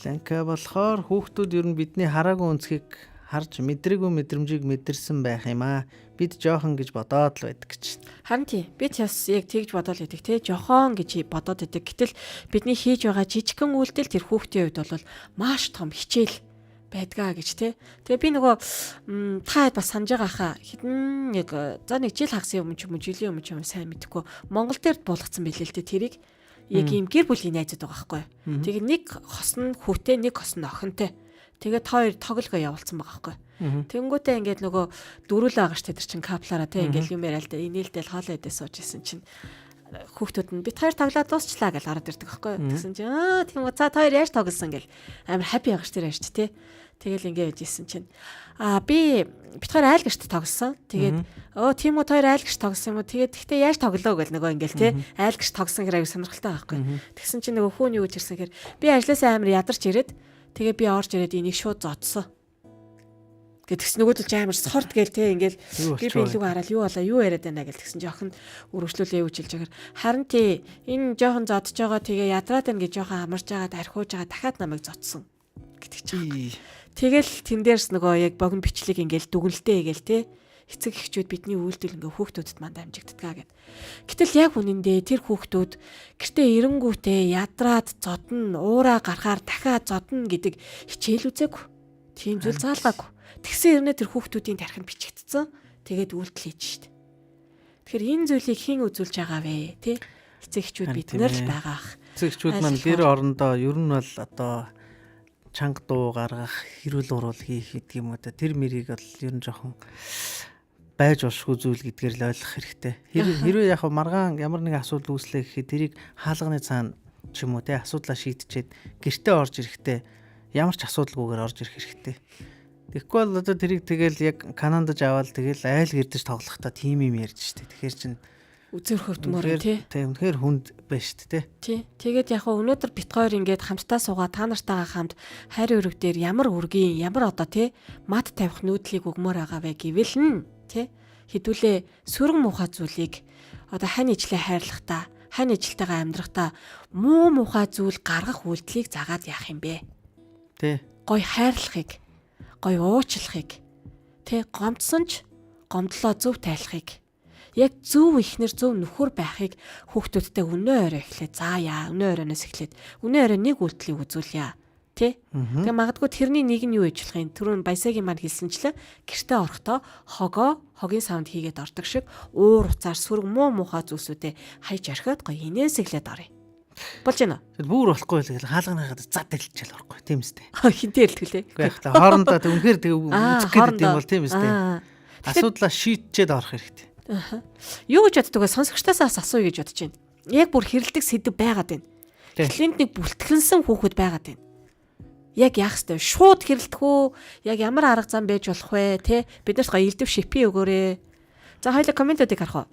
Галинка болохоор хүүхдүүд ер нь бидний хараагүй өнцгийг харж мэдрээгүй мэдрэмжийг мэдэрсэн байх юм аа. Бид жоохон гэж бодоод л байдаг гэж. Харин тий. Би ч бас яг тэгж бодоод байдаг тий. Жохон гэж бодоод байдаг. Гэтэл бидний хийж байгаа жижигхэн үйлдэл тэр хүүхдийн хувьд бол маш том хичээл байдгаа гэж тий. Тэгээ би нөгөө та хэд бас санаж байгаа хаа хэдэн яг за нэг жил хагас юм ч юм уу жилийн юм ч юм сайн мэдэхгүй Монгол дээр буулгацсан байлээ л тий тэрийг. Яг ийм гэр бүлийн найзууд байгаа байхгүй. Тэгээ нэг хос нь хүүтэй, нэг хос нь охинтой. Тэгээ та хоёр тоглогоо явуулсан байгаа байхгүй. Тэнгүүтээ ингээд нөгөө дөрүл байгаа штэ, тэр чин каплаараа те, ингээд юм яриа л да, инээлдэл хоолоо идэ сууж исэн чинь хүүхдүүд нь "Бид хоёр тоглоод дуусчлаа" гэж гараад ирдэг байхгүй. Тэгсэн чинь "Аа, тийм үү, за, та хоёр яаж тоглосон?" гэл амар happy байгаа штэ ярьж те. Тэгэл ингээ яж исэн чинь "Аа, бид хоёр айл гэрт тоглосон." Тэгээд "Өө, тийм үү, хоёр айл гэрт тоглосон юм уу? Тэгээд тэгтээ яаж тоглоо?" гэл нөгөө ингээл те, айл гэрт тоглосон хэрэг аюу сонирхолтой байхгүй. Тэгсэн чинь нөгөө хүүн юу гэж ирсэн гэхээр "Би ажлаасаа амар ядарч ирээд, тэгээ би орж ирээд энийг шууд зодсон" Гэтгс нөгөөдөл чи амар сорд гээл те, ингээл гэр бүлүүг хараад юу болоо, юу яриад байна гэл. Тэгсэн жоохон өргөжлүүлээ юу гэж хэлж байгаа. Харин тий, энэ жоохон зодж байгаа, тэгээ ядраад байна гэж жоохон амарч байгаа, архиуж байгаа, дахиад намайг зодсон гэдэг чинь. Тэгэл тэн дээрс нөгөө яг богино бичлэг ингээл дүгнэлтээ гээл те, эцэг эхчүүд бидний үйлдэл ингээ хүүхдүүдэд манд амжигддаг гэд. Гэтэл яг үнэндээ тэр хүүхдүүд гэртээ эренгүүтээ ядраад зодно, уураа гарахаар дахиад зодно гэдэг хичээл үзээгүй. Тийм зүйл заалгаагүй. Тэгсэн хэрнээ тэр хүүхдүүдийн тархинд бичигдсэн. Тэгээд үйлдэл хийж штт. Тэгэхээр энэ зүйлийг хэн үзүүлж байгаа вэ? Тэ? Эцэг эхчүүд бид нар л байгаа ах. Эцэг эхчүүд маань гэр орондоо ер нь бол одоо чанга дуу гаргах, хэрүүл уруул хийх гэдэг юм уу та, тэр мэрийг бол ер нь жоохон байж болшгүй зүйл гэдгээр л ойлгох хэрэгтэй. Хэрвээ яг маргаан ямар нэгэн асуудал үүслээ гэхэд тэрийг хаалганы цаана ч юм уу те, асуудлаа шийдчихэд гэртээ орж ирэхдээ ямар ч асуудалгүйгээр орж ирэх хэрэгтэй. Тэгэхгүй бол одоо тэрийг тэгэл яг Канадаж аваад тэгэл айл гэрдэж тоглохдоо тим юм ярьж штэ. Тэгэхээр чин үзэр хөвтмөр тий. Тий, үнэхээр хүнд байна штэ тий. Тий. Тэгээд яг өнөөдөр бит хоёр ингээд хамтдаа суугаа та нартайгаа хамт хайр өрөг дээр ямар үргийн, ямар одоо тий мат тавих нүүдлийг өгмөр байгаа вэ гэвэл нь тий хэдүүлээ сөрөг муухай зүйлийг одоо хань ижлээ хайрлахдаа, хань ижилтэйгээ амьдрахдаа муу муухай зүйл гаргах үйлдэлийг заагаад яах юм бэ? Тий. Гой хайрлахыг, гой уучлахыг, тий гомдсон ч гомдлоо зөв тайлахыг, яг зөв ихнэр, зөв нөхөр байхыг хүүхдүүдтэй өнөө орой эхлээд заая. Өнөө оройноос эхлээд өнөө орой нэг үйлдэлийг үзүүлье. Тэ? Тэгээ магадгүй тэрний нэг нь юу ээж болох юм? Түрүүн Баясагийн маань хэлсэнчлэн гэртээ орохдоо хогоо хогийн савнд хийгээд ордог шиг уур уцаар сөрөг муу муухай зүйлсүүдээ хайж орхиод гоё инээсэглээд оръё. Болж байна уу? Тэгэл бүр болохгүй л гэл хаалганыхаа зад дэлчээл орохгүй тийм үстэй. Хинтээ хэлтгэлээ. Үгүй яг та хоорондоо тэг үнэхээр тэг үзэх гээд юм бол тийм үстэй. Асуудлаа шийдчихэд орох хэрэгтэй. Юу гэж боддог вэ? Сонсогчдоос бас асууя гэж бодож байна. Яг бүр хэрэлдэг сэдв байгаад байна. Гэтэл энд нэг бүлтгэнсэн хүүхэд байгаад байна. Яг яах ёстой? Шууд хэрэлдэх үү? Яг ямар арга зам байж болох вэ? Тэ? Бид нарт гоё элдв шипи өгөөрэй. За, хоёлаа комментуудыг харах уу?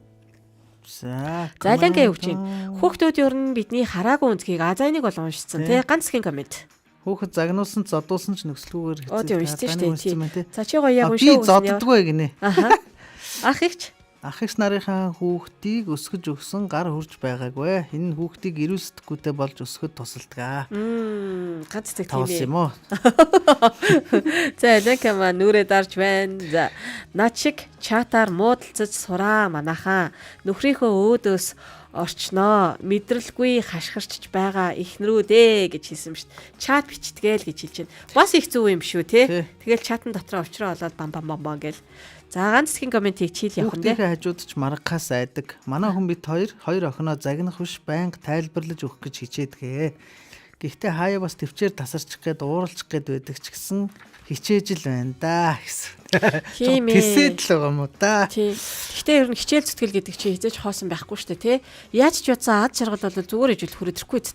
За. Зайлангаа юу гэж байна? Хүүхдүүд ер нь бидний хараагүй өнцгийг азайныг бол уншицсан тий. Ганц хэсгийн коммент. Хүүхэд загнуулсан ч зодуулсан ч нөхцөлгүйгээр хэцүү. Тийм уншсан шүү дээ. За, чи гоё яг уншаа. Би зоддгоо гинэ. Аха. Ах ихч. Ах эгч нарынхаа хүүхдийг өсгөж өгсөн гар хүрж байгаагүй. Энэ нь хүүхдийг эрүүл сэтгүүтэй болж өсгөхөд тусалдаг. Ганц цэг тийм ээ. Юм уу? За, Эленка маа нүрээ дарж байна. За, над шиг чатаар муудалцаж сураа манайхаа. Нөхрийнхөө өөдөөс орчноо, мэдрэлгүй хашгирчж байгаа эхнэрүүд ээ гэж хэлсэн шүү дээ. Чат бичтгээл гэж хэлж байна. Бас их зөв юм шүү те. Тэгэл чатан дотроо учраа олоод бам бам бам бам гэл. За, ганц хэсгийн комментийг чийл явах нь. Хүүхдийнхээ хажууд ч маргахаас айдаг. Манай хүн бит хоёр хоёр охиноо загнах биш, байнга тайлбарлаж өгөх гэж хичээдэг. Гэхдээ хаяа бас төвчээр тасарчих гээд ууралчих гээд байдаг ч гэсэн хичээж л байна да гэсэн. Тийм ээ. Тэсээд л байгаа юм уу да. Тийм. Гэхдээ ер нь хичээл зүтгэл гэдэг чинь хизээж хоосон байхгүй шүү дээ, тий. Яаж ч бодсон ад жаргал бол зүгээр ижил хүрээдрэхгүй зү,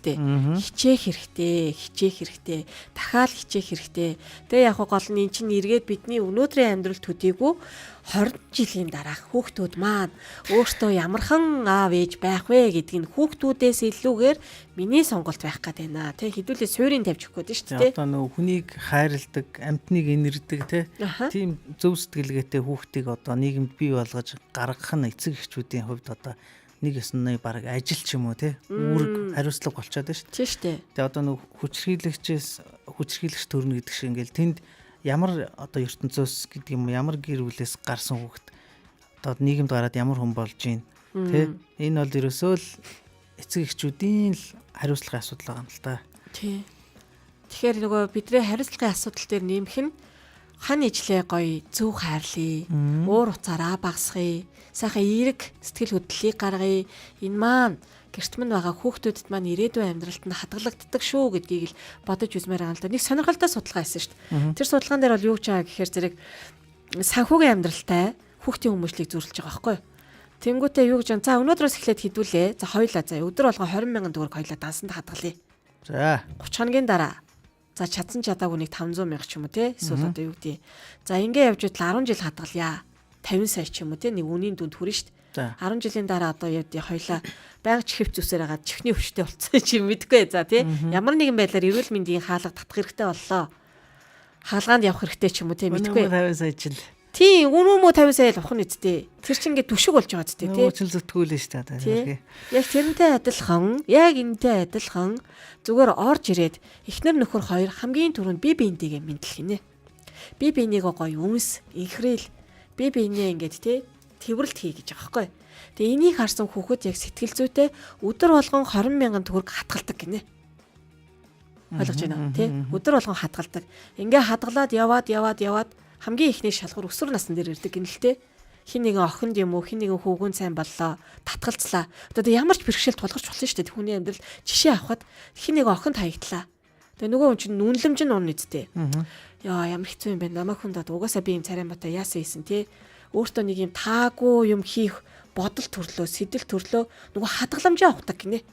Хичээх хэрэгтэй, хичээх хэрэгтэй, дахиад хичээх хэрэгтэй. Тэгээ яг гол нь эн чинь эргээд бидний өнөөдрийн амьдрал төдийгүй 20 жилийн дараах хүүхдүүд маань өөртөө ямархан аав ээж байх вэ гэдгийг нь хүүхдүүдээс илүүгээр миний сонголт байх гээд байна. Тэ, хэдүүлээ суурийн тавьж өгөх гээд шүү дээ. Одоо нөгөө хүнийг хайрладаг, амьтныг инэрдэг тийм зөв сэтгэлгээтэй хүүхдийг одоо нийгэмд бий болгож гаргах нь эцэг эхчүүдийн хувьд одоо нэг ёсны баг ажил ч юм уу те, үүрэг хариуцлага болчиход байна шүү дээ. Тийм шүү дээ. Тэгээ одоо нөгөө хүчрхийлэгчээс хүчрхийлэгч төрнө гэдэг шиг ингээл тэнд ямар одоо ертөнцөөс гэдэг юм, ямар гэр бүлээс гарсан хүүхэд одоо нийгэмд гараад ямар хүн болж гин тэ, энэ бол ерөөсөө л эцэг эхчүүдийн л хариуцлагын асуудал байгаа юм л та. Тий. Тэгэхээр нөгөө бидний хариуцлагын асуудал дээр нэмэх нь хан ижлээ гоё зөв хайрлая. Уур уцаараа багасгая. Сайхан эерэг сэтгэл хөдлөлийг гаргая. Энэ маань Гэрт мань байгаа хүүхдүүдэд маань ирээдүйн амьдралд нь хадгалагддаг шүү гэдгийг л бодож үзмээр байгаа л да. Нэг сонирхолтой судалгаа хийсэн шүү дээ. Тэр судалгаан дээр бол юу гэж байгаа гэхээр зэрэг санхүүгийн амьдралтай хүүхдийн хүмүүжлийг зүйрлэж байгаа байхгүй юу? Тэнгүүтээ юу гэж, за өнөөдрөөс эхлээд хідүүлээ. За хоёлаа, за өдөр болгон 20 мянган төгрөг хоёлаа дансанд хадгалъя. За 30 хоногийн дараа за чадсан чадаагүй нэг 500 мянга ч юм уу те, эсвэл одоо юу гэдэг. За ингээ явж байтал 10 жил хадгалъя. 50 сая ч юм уу те, нэг үнийн дүнд хүрнэ шүү дээ. 10 жилийн дараа одоо яа гэдэг хоёлаа байнга чихвч зүсээр хагаад чихний өвчтэй болцсон чи мэдгүй за тий. Ямар нэгэн байдлаар эрүүл мэндийн хаалга татах хэрэгтэй боллоо. Хаалгаанд явах хэрэгтэй ч юм уу тий, мэдгүй. 50 сая жил. Тийм, үнэн мө 50 сая л ухна үсттэй. Тэр чинь ингээд түшиг болж байгаа үсттэй тий. Нөө чил зүтгүүлэн шүү дээ. Яг тэрнтэй адилхан, яг энэтэй адилхан зүгээр орж ирээд эхнэр нөхөр хоёр хамгийн түрүүнд бие биентэйгээ мэдлэх гинэ. Бие биенийгөө гоё өмс, инхрээл, бие биенээ ингээд тий тэрвэрлт хий гэж байгаа байхгүй. Тэгээ энийг харсан хүүхэд яг сэтгэл зүйтэй өдөр болгон 20 мянган төгрөг хатгалдаг гинэ. Ойлгож байна уу тий? Өдөр болгон хадгалдаг. Ингээ хадгалаад яваад яваад яваад хамгийн ихний шалгуур өсвөр насн дээр ирдэг гинэ л те. Хин нэгэн охинд юм уу, хин нэгэн хүүгүн сайн боллоо, татгалцлаа. Одоо ямар ч бэрхшээл тулгарч болно шүү дээ. Хүний амьдрал жишээ авахад хин нэгэн охинд хаягдлаа. Тэгээ нөгөө хүн чинь нүнлэмж нь унна үсттэй. Яа, ямар хэцүү юм бэ? Намайг хүнд угаасаа би юм царай мата яасан ийсэн те. Өөртөө нэг юм таагүй юм хийх бодол төрлөө, сэтэл төрлөө нөгөө хадгаламжаа авахдаг гинэ.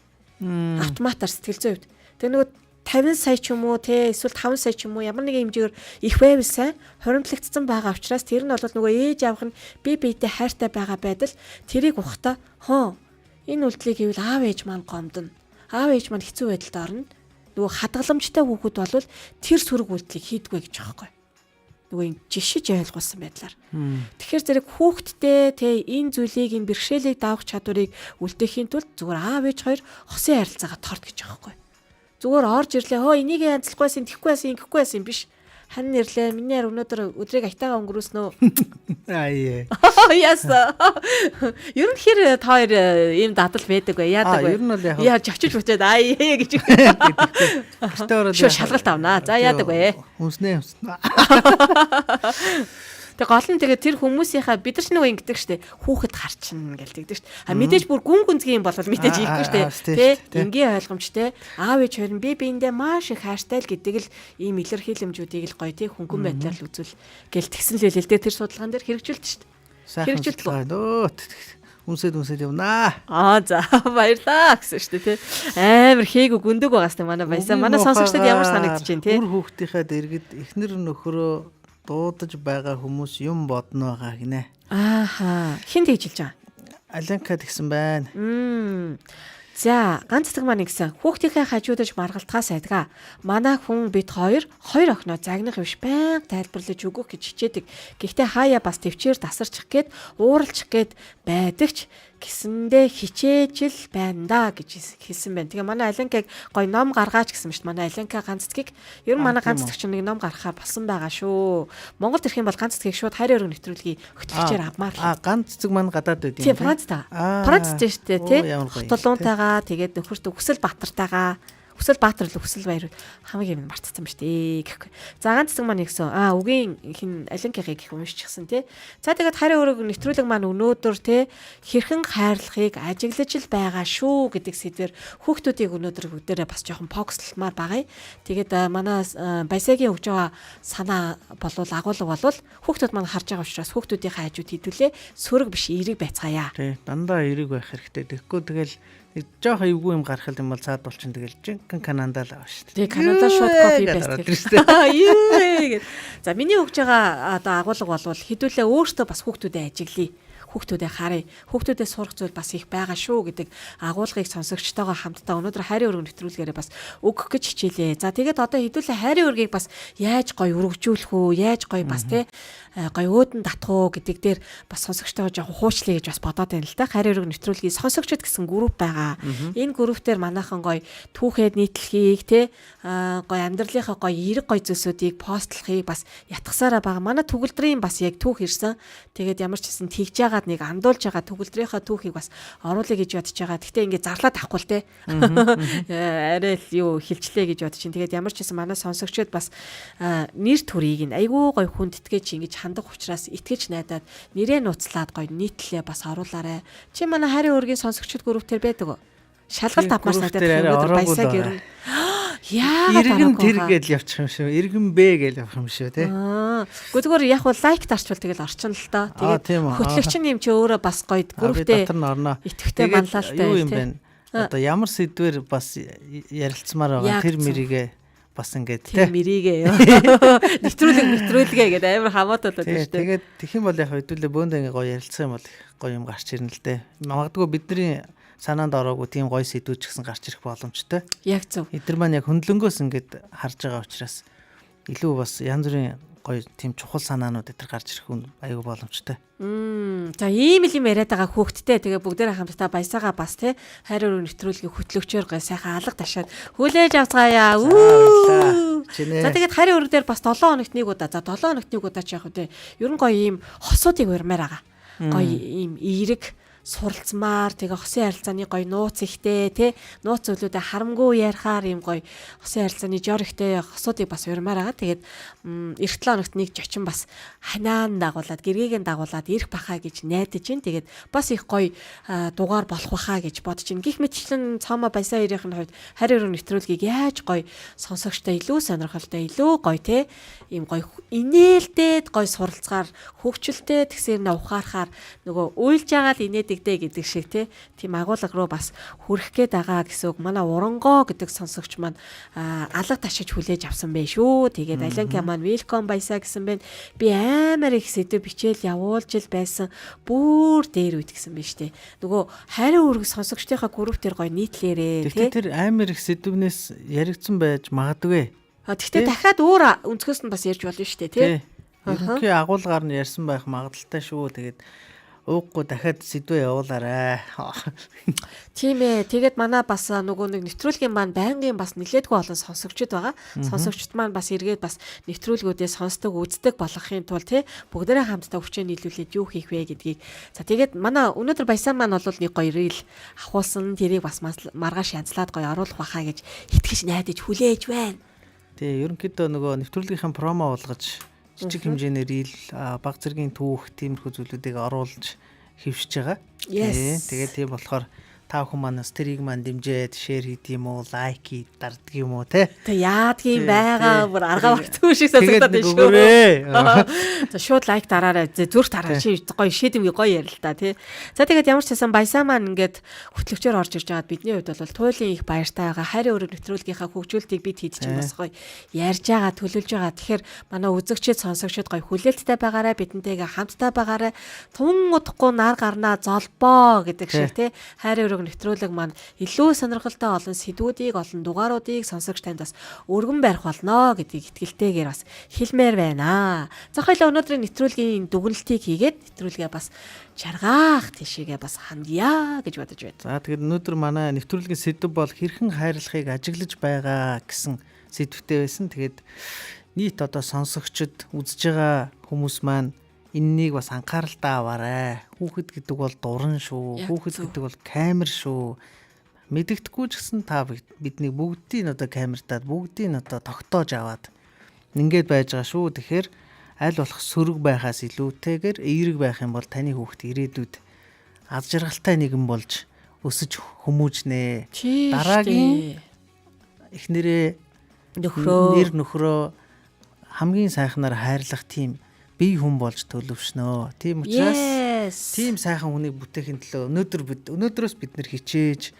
Автоматар сэтгэл зүйн хувьд. Тэгээ нөгөө 50 сая ч юм уу те, эсвэл 5 сая ч юм уу ямар нэгэн хэмжээгээр их байвал сайн хуримтлагдсан байгаа учраас тэр нь бол нөгөө ээж аавх нь бие биедээ хайртай байгаа байдал тэрийг ухтаа хоо энэ үйлдэлийг хийвэл аав ээж маань гомдно. Аав ээж маань хэцүү байдалд орно. Нөгөө хадгаламжтай хүүхэд бол тэр сөрөг үйлдэлийг хийдэггүй гэж байгаа байхгүй. Нөгөө юм жишиж ойлгуулсан байдлаар. Тэгэхээр зэрэг хүүхэдтэй те энэ зүйлийг, энэ бэрхшээлийг давах чадварыг үлдээхийн тулд зүгээр аав ээж хоёр хосын харилцаагаа торт гэж байгаа байхгүй. Зүгээр орж ирлээ. Хөө энийг янзлахгүйсэн, тэгхгүйсэн, ингэхгүйсэн юм биш. Хань нэрлээ. Миний яар өнөөдөр өдрийг айтаагаа өнгөрөөснөө. Аа ээ. Яасан. Ер нь хэр та хоёр ийм дадал байдаг вэ? Яадаг вэ? Ер нь бол яг яа очиж бүчээд аа ээ гэж. Гэртээ ороод шууд шалгалт авнаа. За яадаг вэ? Хүнснээ хүснэ. Тэг гол нь тэгээ тэр хүмүүсийнхаа бид нар ч нөгөө ингэдэг штэ хүүхэд харчин гэл тэгдэг штэ. А мэдээж бүр гүн гүнзгий юм бол мэдээж хийхгүй штэ. Тэ энгийн ойлгомжтой аав ээж хоёр нь бие биендээ маш их хайртай л гэдэг л ийм илэрхийлэмжүүдийг л гоё тэ хөнгөн байдлаар л үзүүл гэл тэгсэн л хэлээ л дээ, тэр судалгаан дээр хэрэгжүүлт штэ. Хэрэгжүүлт нөө үнсэд үнсэд явнаа. Аа за баярлаа гэсэн шүү дээ тий. Амар хээгүү гүндэг байгаас тэ манай баясаа. Манай сонсогчдод ямар санагдаж байна тий. Үр хүүхдийнхээ дэргэд эхнэр нөхрөө дуудаж байгаа хүмүүс юм бодно байгаа гинэ. Ааха. Хин тэгж хэлж байгаа? Алинка тэгсэн байна. За, ганц цэцэг маань ингэсэн. Хүүхдийнхээ хажуудаж маргалтгаас айдгаа. Манай хүн бид хоёр хоёр охиноо загнах биш байнга тайлбарлаж өгөх гэж хичээдэг. Гэхдээ хаяа бас төвчээр тасарчих гээд ууралчих гээд байдагч гисэндээ хичээж л байна да гэж хэлсэн байна. Тэгээ манай Алинкаг гоё ном гаргаач гэсэн мэт манай Алинка ганц цэцгийг ер нь манай ганц цэцэг чинь нэг ном гаргахаар болсон байгаа шүү. Монголд ирэх юм бол ганц цэцгийг шууд хайрын өргөн нэвтрүүлгийн хөтлөгчөөр авмаар. Аа, ганц цэцэг маань гадаад байд юм. Тийм, Франц та. Франц тийм шүү дээ, тий. Хотолуунтайгаа тэгээд нөхөртөө Өсөл Баатартайгаа, Өсөл Баатар л Өсөл баяр хамгийн юм мартцсан ба шүү дээ гэхгүй. За ганц цэцэг маань нэгсэн. Аа, үгийн хин Алинкийнхыг гэх уншчихсан тий. За тэгээд хайрын өрөг нэвтрүүлэг маань өнөөдөр тий хэрхэн хайрлахыг ажиглаж л байгаа шүү гэдэг сэдвэр хүүхдүүдийг өнөөдөр бүгдээрээ бас жоохон фокуслмаар байгаа юм. Тэгээд манай Баясагийн өгж байгаа санаа болвол агуулга болвол хүүхдүүд маань харж байгаа учраас хүүхдүүдийнхээ хажууд хідүүлээ сөрөг биш эерэг байцгаая. Тий, дандаа эерэг байх хэрэгтэй. Тэгэхгүй тэгэл нэг жоох эвгүй юм гарах юм бол цаад болчин тэгэл жинхэнэ Канада л аваа шүү дээ. Тэгээ Канада шууд кофе байсан. Юу вэ гэд. За миний өгж байгаа одоо агуулга болвол хідүүлээ өөртөө бас хүүхдүүдэд ажиглая. Хүүхдүүдэд харъя. Хүүхдүүдэд сурах зүйл бас их байгаа шүү гэдэг агуулгыг сонсогчтойгоо хамтдаа өнөөдөр хайрын өргөн нэвтрүүлгээрээ бас өгөх гэж хичээлээ. За тэгээд одоо хэдүүлээ хайрын өргийг бас яаж гоё өргөжүүлэх үү, яаж гоё бас те гоё өөдөн татах уу гэдэг дээр бас сонсогчтойгоо жоохон хуучлая гэж бас бодоод байна л да. Хайрын өргөн нэвтрүүлгийн сонсогчд гэсэн групп байгаа. Энэ групп дээр манайхан гоё түүхэд нийтлэхийг те гоё амьдралынхаа гоё эерэг гоё зүйлсүүдийг постлохыг бас ятгсараа байгаа. Манай төгөлдрийн бас яг түүх ирсэн. Тэгээд ямар ч гэсэн тэгж яагаад нэг андуулж байгаа төгөлдрийнхөө түүхийг бас оруулъя гэж бодож байгаа. Гэхдээ ингээд зарлаад авахгүй л те. Арай л юу хилчлээ гэж бодож чинь. Тэгээд ямар ч гэсэн манай сонсогчид бас нэр төрийг нь айгүй гоё хүндэтгэж ингэж хандах учраас итгэж найдаад нэрээ нууцлаад гоё нийтлээ бас оруулаарай. Чи манай хайрын өргийн сонсогчид групп төр байдаг уу? Шалгалт авмаар санагдаад байна. Өнөөдөр баясаг ер нь яагаад Иргэн тэр гэж явчих юм шүү. Иргэн Б гэж явах юм шүү, тий. Гэхдээ зүгээр яг бол лайк дарчвал тэгэл орчин л доо. Тэгээд хөтлөгч нь юм чи өөрөө бас гоё групптэй. Дотор нь орно. Итгэвтэй манлайлалтай юу юм бэ? Одоо ямар сэдвэр бас ярилцмаар байгаа тэр мэрийгээ бас ингээд тий. Тэр мэрийгээ ёо. Нэвтрүүлэг гэдэг амар хамаатай болоод байна шүү дээ. Тэгээд тэгэх юм бол яг хэдүүлээ бөөндөө ингээ гоё ярилцсан юм бол гоё юм гарч ирнэ л дээ. Магадгүй бидний санаанд ороогүй тийм гоё сэдвүүд ч гэсэн гарч ирэх боломжтой. Яг зөв. Эдгээр маань яг хөндлөнгөөс ингээд харж байгаа учраас илүү бас янз бүрийн гоё тийм чухал санаанууд эдгээр гарч ирэх үн аюу боломжтой. За ийм л юм яриад байгаа хүүхдтэй тэгээ бүгдээрээ хамтдаа баясаага бас те хайр өрөө нэвтрүүлгийн хөтлөгчөөр гой сайхан алга ташаад хүлээж авцгаая. За тэгээд хайрын өрөө дээр бас 7 хоногт нэг удаа. За 7 хоногт нэг удаа ч яг үү те. Ер нь гоё ийм хосуудыг урмаар байгаа. Гоё ийм эерэг суралцмаар тэгээ хосын харилцааны гоё нууц ихтэй тий нууц зүйлүүдээ харамгүй ярихаар ийм гоё хосын харилцааны жор ихтэй хосуудыг бас урмаар байгаа. Тэгээд эх 7 хоногт нэг жочин бас ханаан дагуулад гэргээг нь дагуулад ирэх бахаа гэж найдаж байна. Тэгээд бас их гоё дугаар болох бахаа гэж бодож байна. Гэх мэтчлэн цаамаа баясаа хоёрын хувьд харь өрөө нэвтрүүлгийг яаж гоё сонсогчтой илүү сонирхолтой илүү гоё тий ийм гоё инээлтэд гоё суралцгаар хөгжилтэй тэгсээр нэ ухаархаар нөгөө уйлж байгаа л инээдэг гэдэг шиг тийм агуулга руу бас хүрэх гээд байгаа гэсэн үг. Манай урангоо гэдэг сонсогч маань алга ташиж хүлээж авсан байх шүү. Тэгээд Алянка маань welcome баясаа гэсэн байна. Би амар их сэдв бичээл явуулж л байсан. Бүр дээр үед гэсэн байна штэ. Нөгөө хайрын үүрэг сонсогчдынхаа групп дээр гоё нийтлээрээ тий. Тэр амар их сэдвнээс яригдсан байж магадгүй. Гэхдээ дахиад өөр өнцгөөс нь бас ярьж болно штэ тий. Ерөнхий агуулгаар нь ярьсан байх магадaltaй шүү. Тэгээд ууггүй дахиад сэдвээ явуулаарай. Тийм ээ. Тэгээд манай бас нөгөө нэг нэвтрүүлгийн маань байнгын бас нэлээдгүй олон сонсогчд байгаа. Сонсогчд маань бас эргээд бас нэвтрүүлгүүдээ сонсдог, үздэг болгохын тулд тий бүгдээрээ хамтдаа хүчээ нийлүүлээд юу хийх вэ гэдгийг. За тэгээд манай өнөөдөр баясаа маань бол нэг гоё рил ахуулсан. Тэрийг бас маргааш янзлаад гоё оруулах байхаа гэж итгэж найдаж хүлээж байна. Тий, ерөнхийдөө нөгөө нэвтрүүлгийнхээ промо болгож жижиг хэмжээний рил, баг зэргийн түүх тиймэрхүү зүйлүүдийг оруулж хэвшиж байгаа. Тэгээд тийм болохоор та бүхэн манаас тэрийг маань дэмжиж share хийд юм уу, лайк хийд дарддаг юм уу те. Тэ яадгийн байгаа бүр аргаа багтгүй шиг сонсогдоод байна шүү. За шууд лайк дараарай, зүрх дараарай. Чи гоё шийдэмгий гоё ярил та тий. За тэгээд ямар ч байсан баясаа маань ингээд хөтлөгчөөр орж ирж байгаад бидний хувьд бол туйлын их баяртай байгаа. Хайрын өрөг нэвтрүүлгийнхаа хөгжүүлэлтийг бид хэд ч юм бас гоё ярьж байгаа, төлөвлөж байгаа. Тэгэхээр манай үзэгчид, сонсогчид гоё хүлээлттэй байгаарай, бидэнтэйгээ хамтдаа байгаарай. Тун удахгүй нар гарнаа золбоо гэдэг шиг тий. Хайрын өрөг нэвтрүүлэг маань илүү сонирхолтой олон сэдвүүдийг, олон дугааруудыг сонсогч танд бас өргөн барих болно гэдгийг итгэлтэйгээр бас хэлмээр байна. За хоёлаа өнөөдрийн нэвтрүүлгийн дүгнэлтийг хийгээд нэвтрүүлгээ бас чаргаах тийшээгээ бас хандъя гэж бодож байна. За тэгээд өнөөдөр манай нэвтрүүлгийн сэдэв бол хэрхэн хайрлахыг ажиглаж байгаа гэсэн сэдвтэй байсан. Тэгээд нийт одоо сонсогчид, үзэж байгаа хүмүүс маань энэнийг бас анхааралтай аваарай. Хүүхэд гэдэг бол дуран шүү. Хүүхэд гэдэг бол камер шүү. Мэдэгдэхгүй ч гэсэн та биднийг бүгдийг одоо камертаад бүгдийг одоо тогтоож аваад ингээд байж байгаа шүү. Тэгэхээр аль болох сөрөг байхаас илүүтэйгээр эерэг байх юм бол таны хүүхэд ирээдүйд аз жаргалтай нэгэн болж өсөж хүмүүжнэ. Дараагийн эхнэрээ нөхрөө нэр нөхрөө хамгийн сайхнаар хайрлах тийм бие хүн болж төлөвшнөө. Тийм учраас тийм сайхан хүнийг бүтээхин төлөө өнөөдрөөс бид нэр хичээж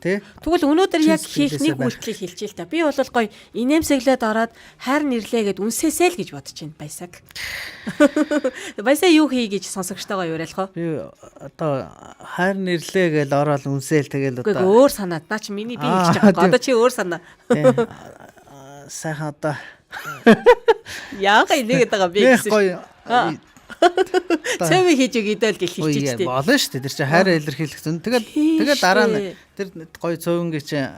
тий. Тэгвэл өнөөдөр яг хийх нэг үйлдэлийг хэлчихээ л та. Би бол гоё инээмсэглээд ороод хайр нэрлээ гэд үнсээсэй л гэж бодож байна баясаг. Баясаа юу хий гэж сонсогчтойгоо уриалах вэ? Би одоо хайр нэрлээ гэж ороод үнсээл тэгэл одоо. Үгүй өөр санаа. Наа чи миний би хэлж байгаа байхгүй. Одоо чи өөр санаа. Сайхан одоо яага инээгээд байгаа би гэсэн. Гоё. Цэвэ хийж өгöd л гэж хэлчихэж тээ. Болно шүү дээ. Тэр чинь хайраа илэрхийлэх зэн. Тэгэл дараа нь тэр гоё цөвөнгийн чинь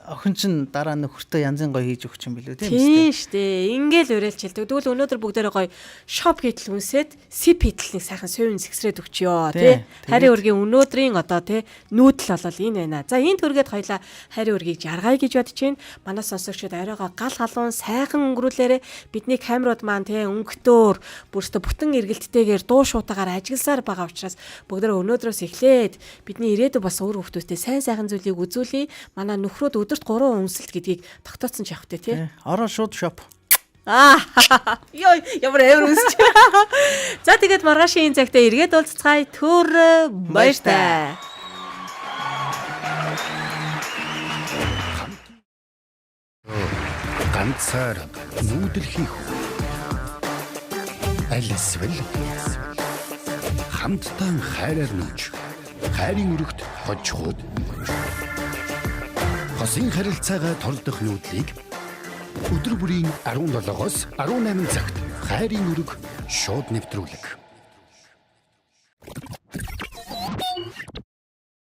охин чинь дараа нөхөртөө янзын гоё хийж өгч юм билүү тийм Тийм штэ. Ингээл уриалчилдаг. Тэгвэл өнөөдөр бүгдээрээ гоё шоп хийтэл үнсээд сип хийтэл нэг сайхан сувин сэгсрээд өгчөө тий. Хайрын үргийн өнөөдрийн одоо тий нүүдэл болол энэ байна. За энэ төргээд хоёлаа хайрын үргийг жаргая гэж бодож байна. Манай сонсогчид оройгоо гал халуун сайхан өнгөрүүлээрэ бидний камерууд маань тий өнгөтөөр бүрстэ бүтэн эргэлттэйгээр дуу шуутаагаар ажилласаар байгаа учраас бүгдээрээ өнөөдрөөс эхлээд бидний ирээдүй бас өөр хүмүүстээ сайн сайхан зүйлийг үзүүлье. Манай нөхрүүд өдөрт 3 үнсэлт гэдгийг тогтооцсон ч явах тий. Ороо шууд шоп. Аа. Йоо, ямар амар үнсч. За тэгээд маргаашийн энэ цагтаа эргээд уулзцгаая. Түр баяртай. Ганцаар нүүдэл хийх үү? Аль эсвэл хамтдаа хайраар нүүж хайрын өрөгт хожихуд хосын харилцаагаа тордох нүүдлийг өдөр бүрийн 17-оос 18 цагт хайрын өрөг шууд нэвтрүүлэг.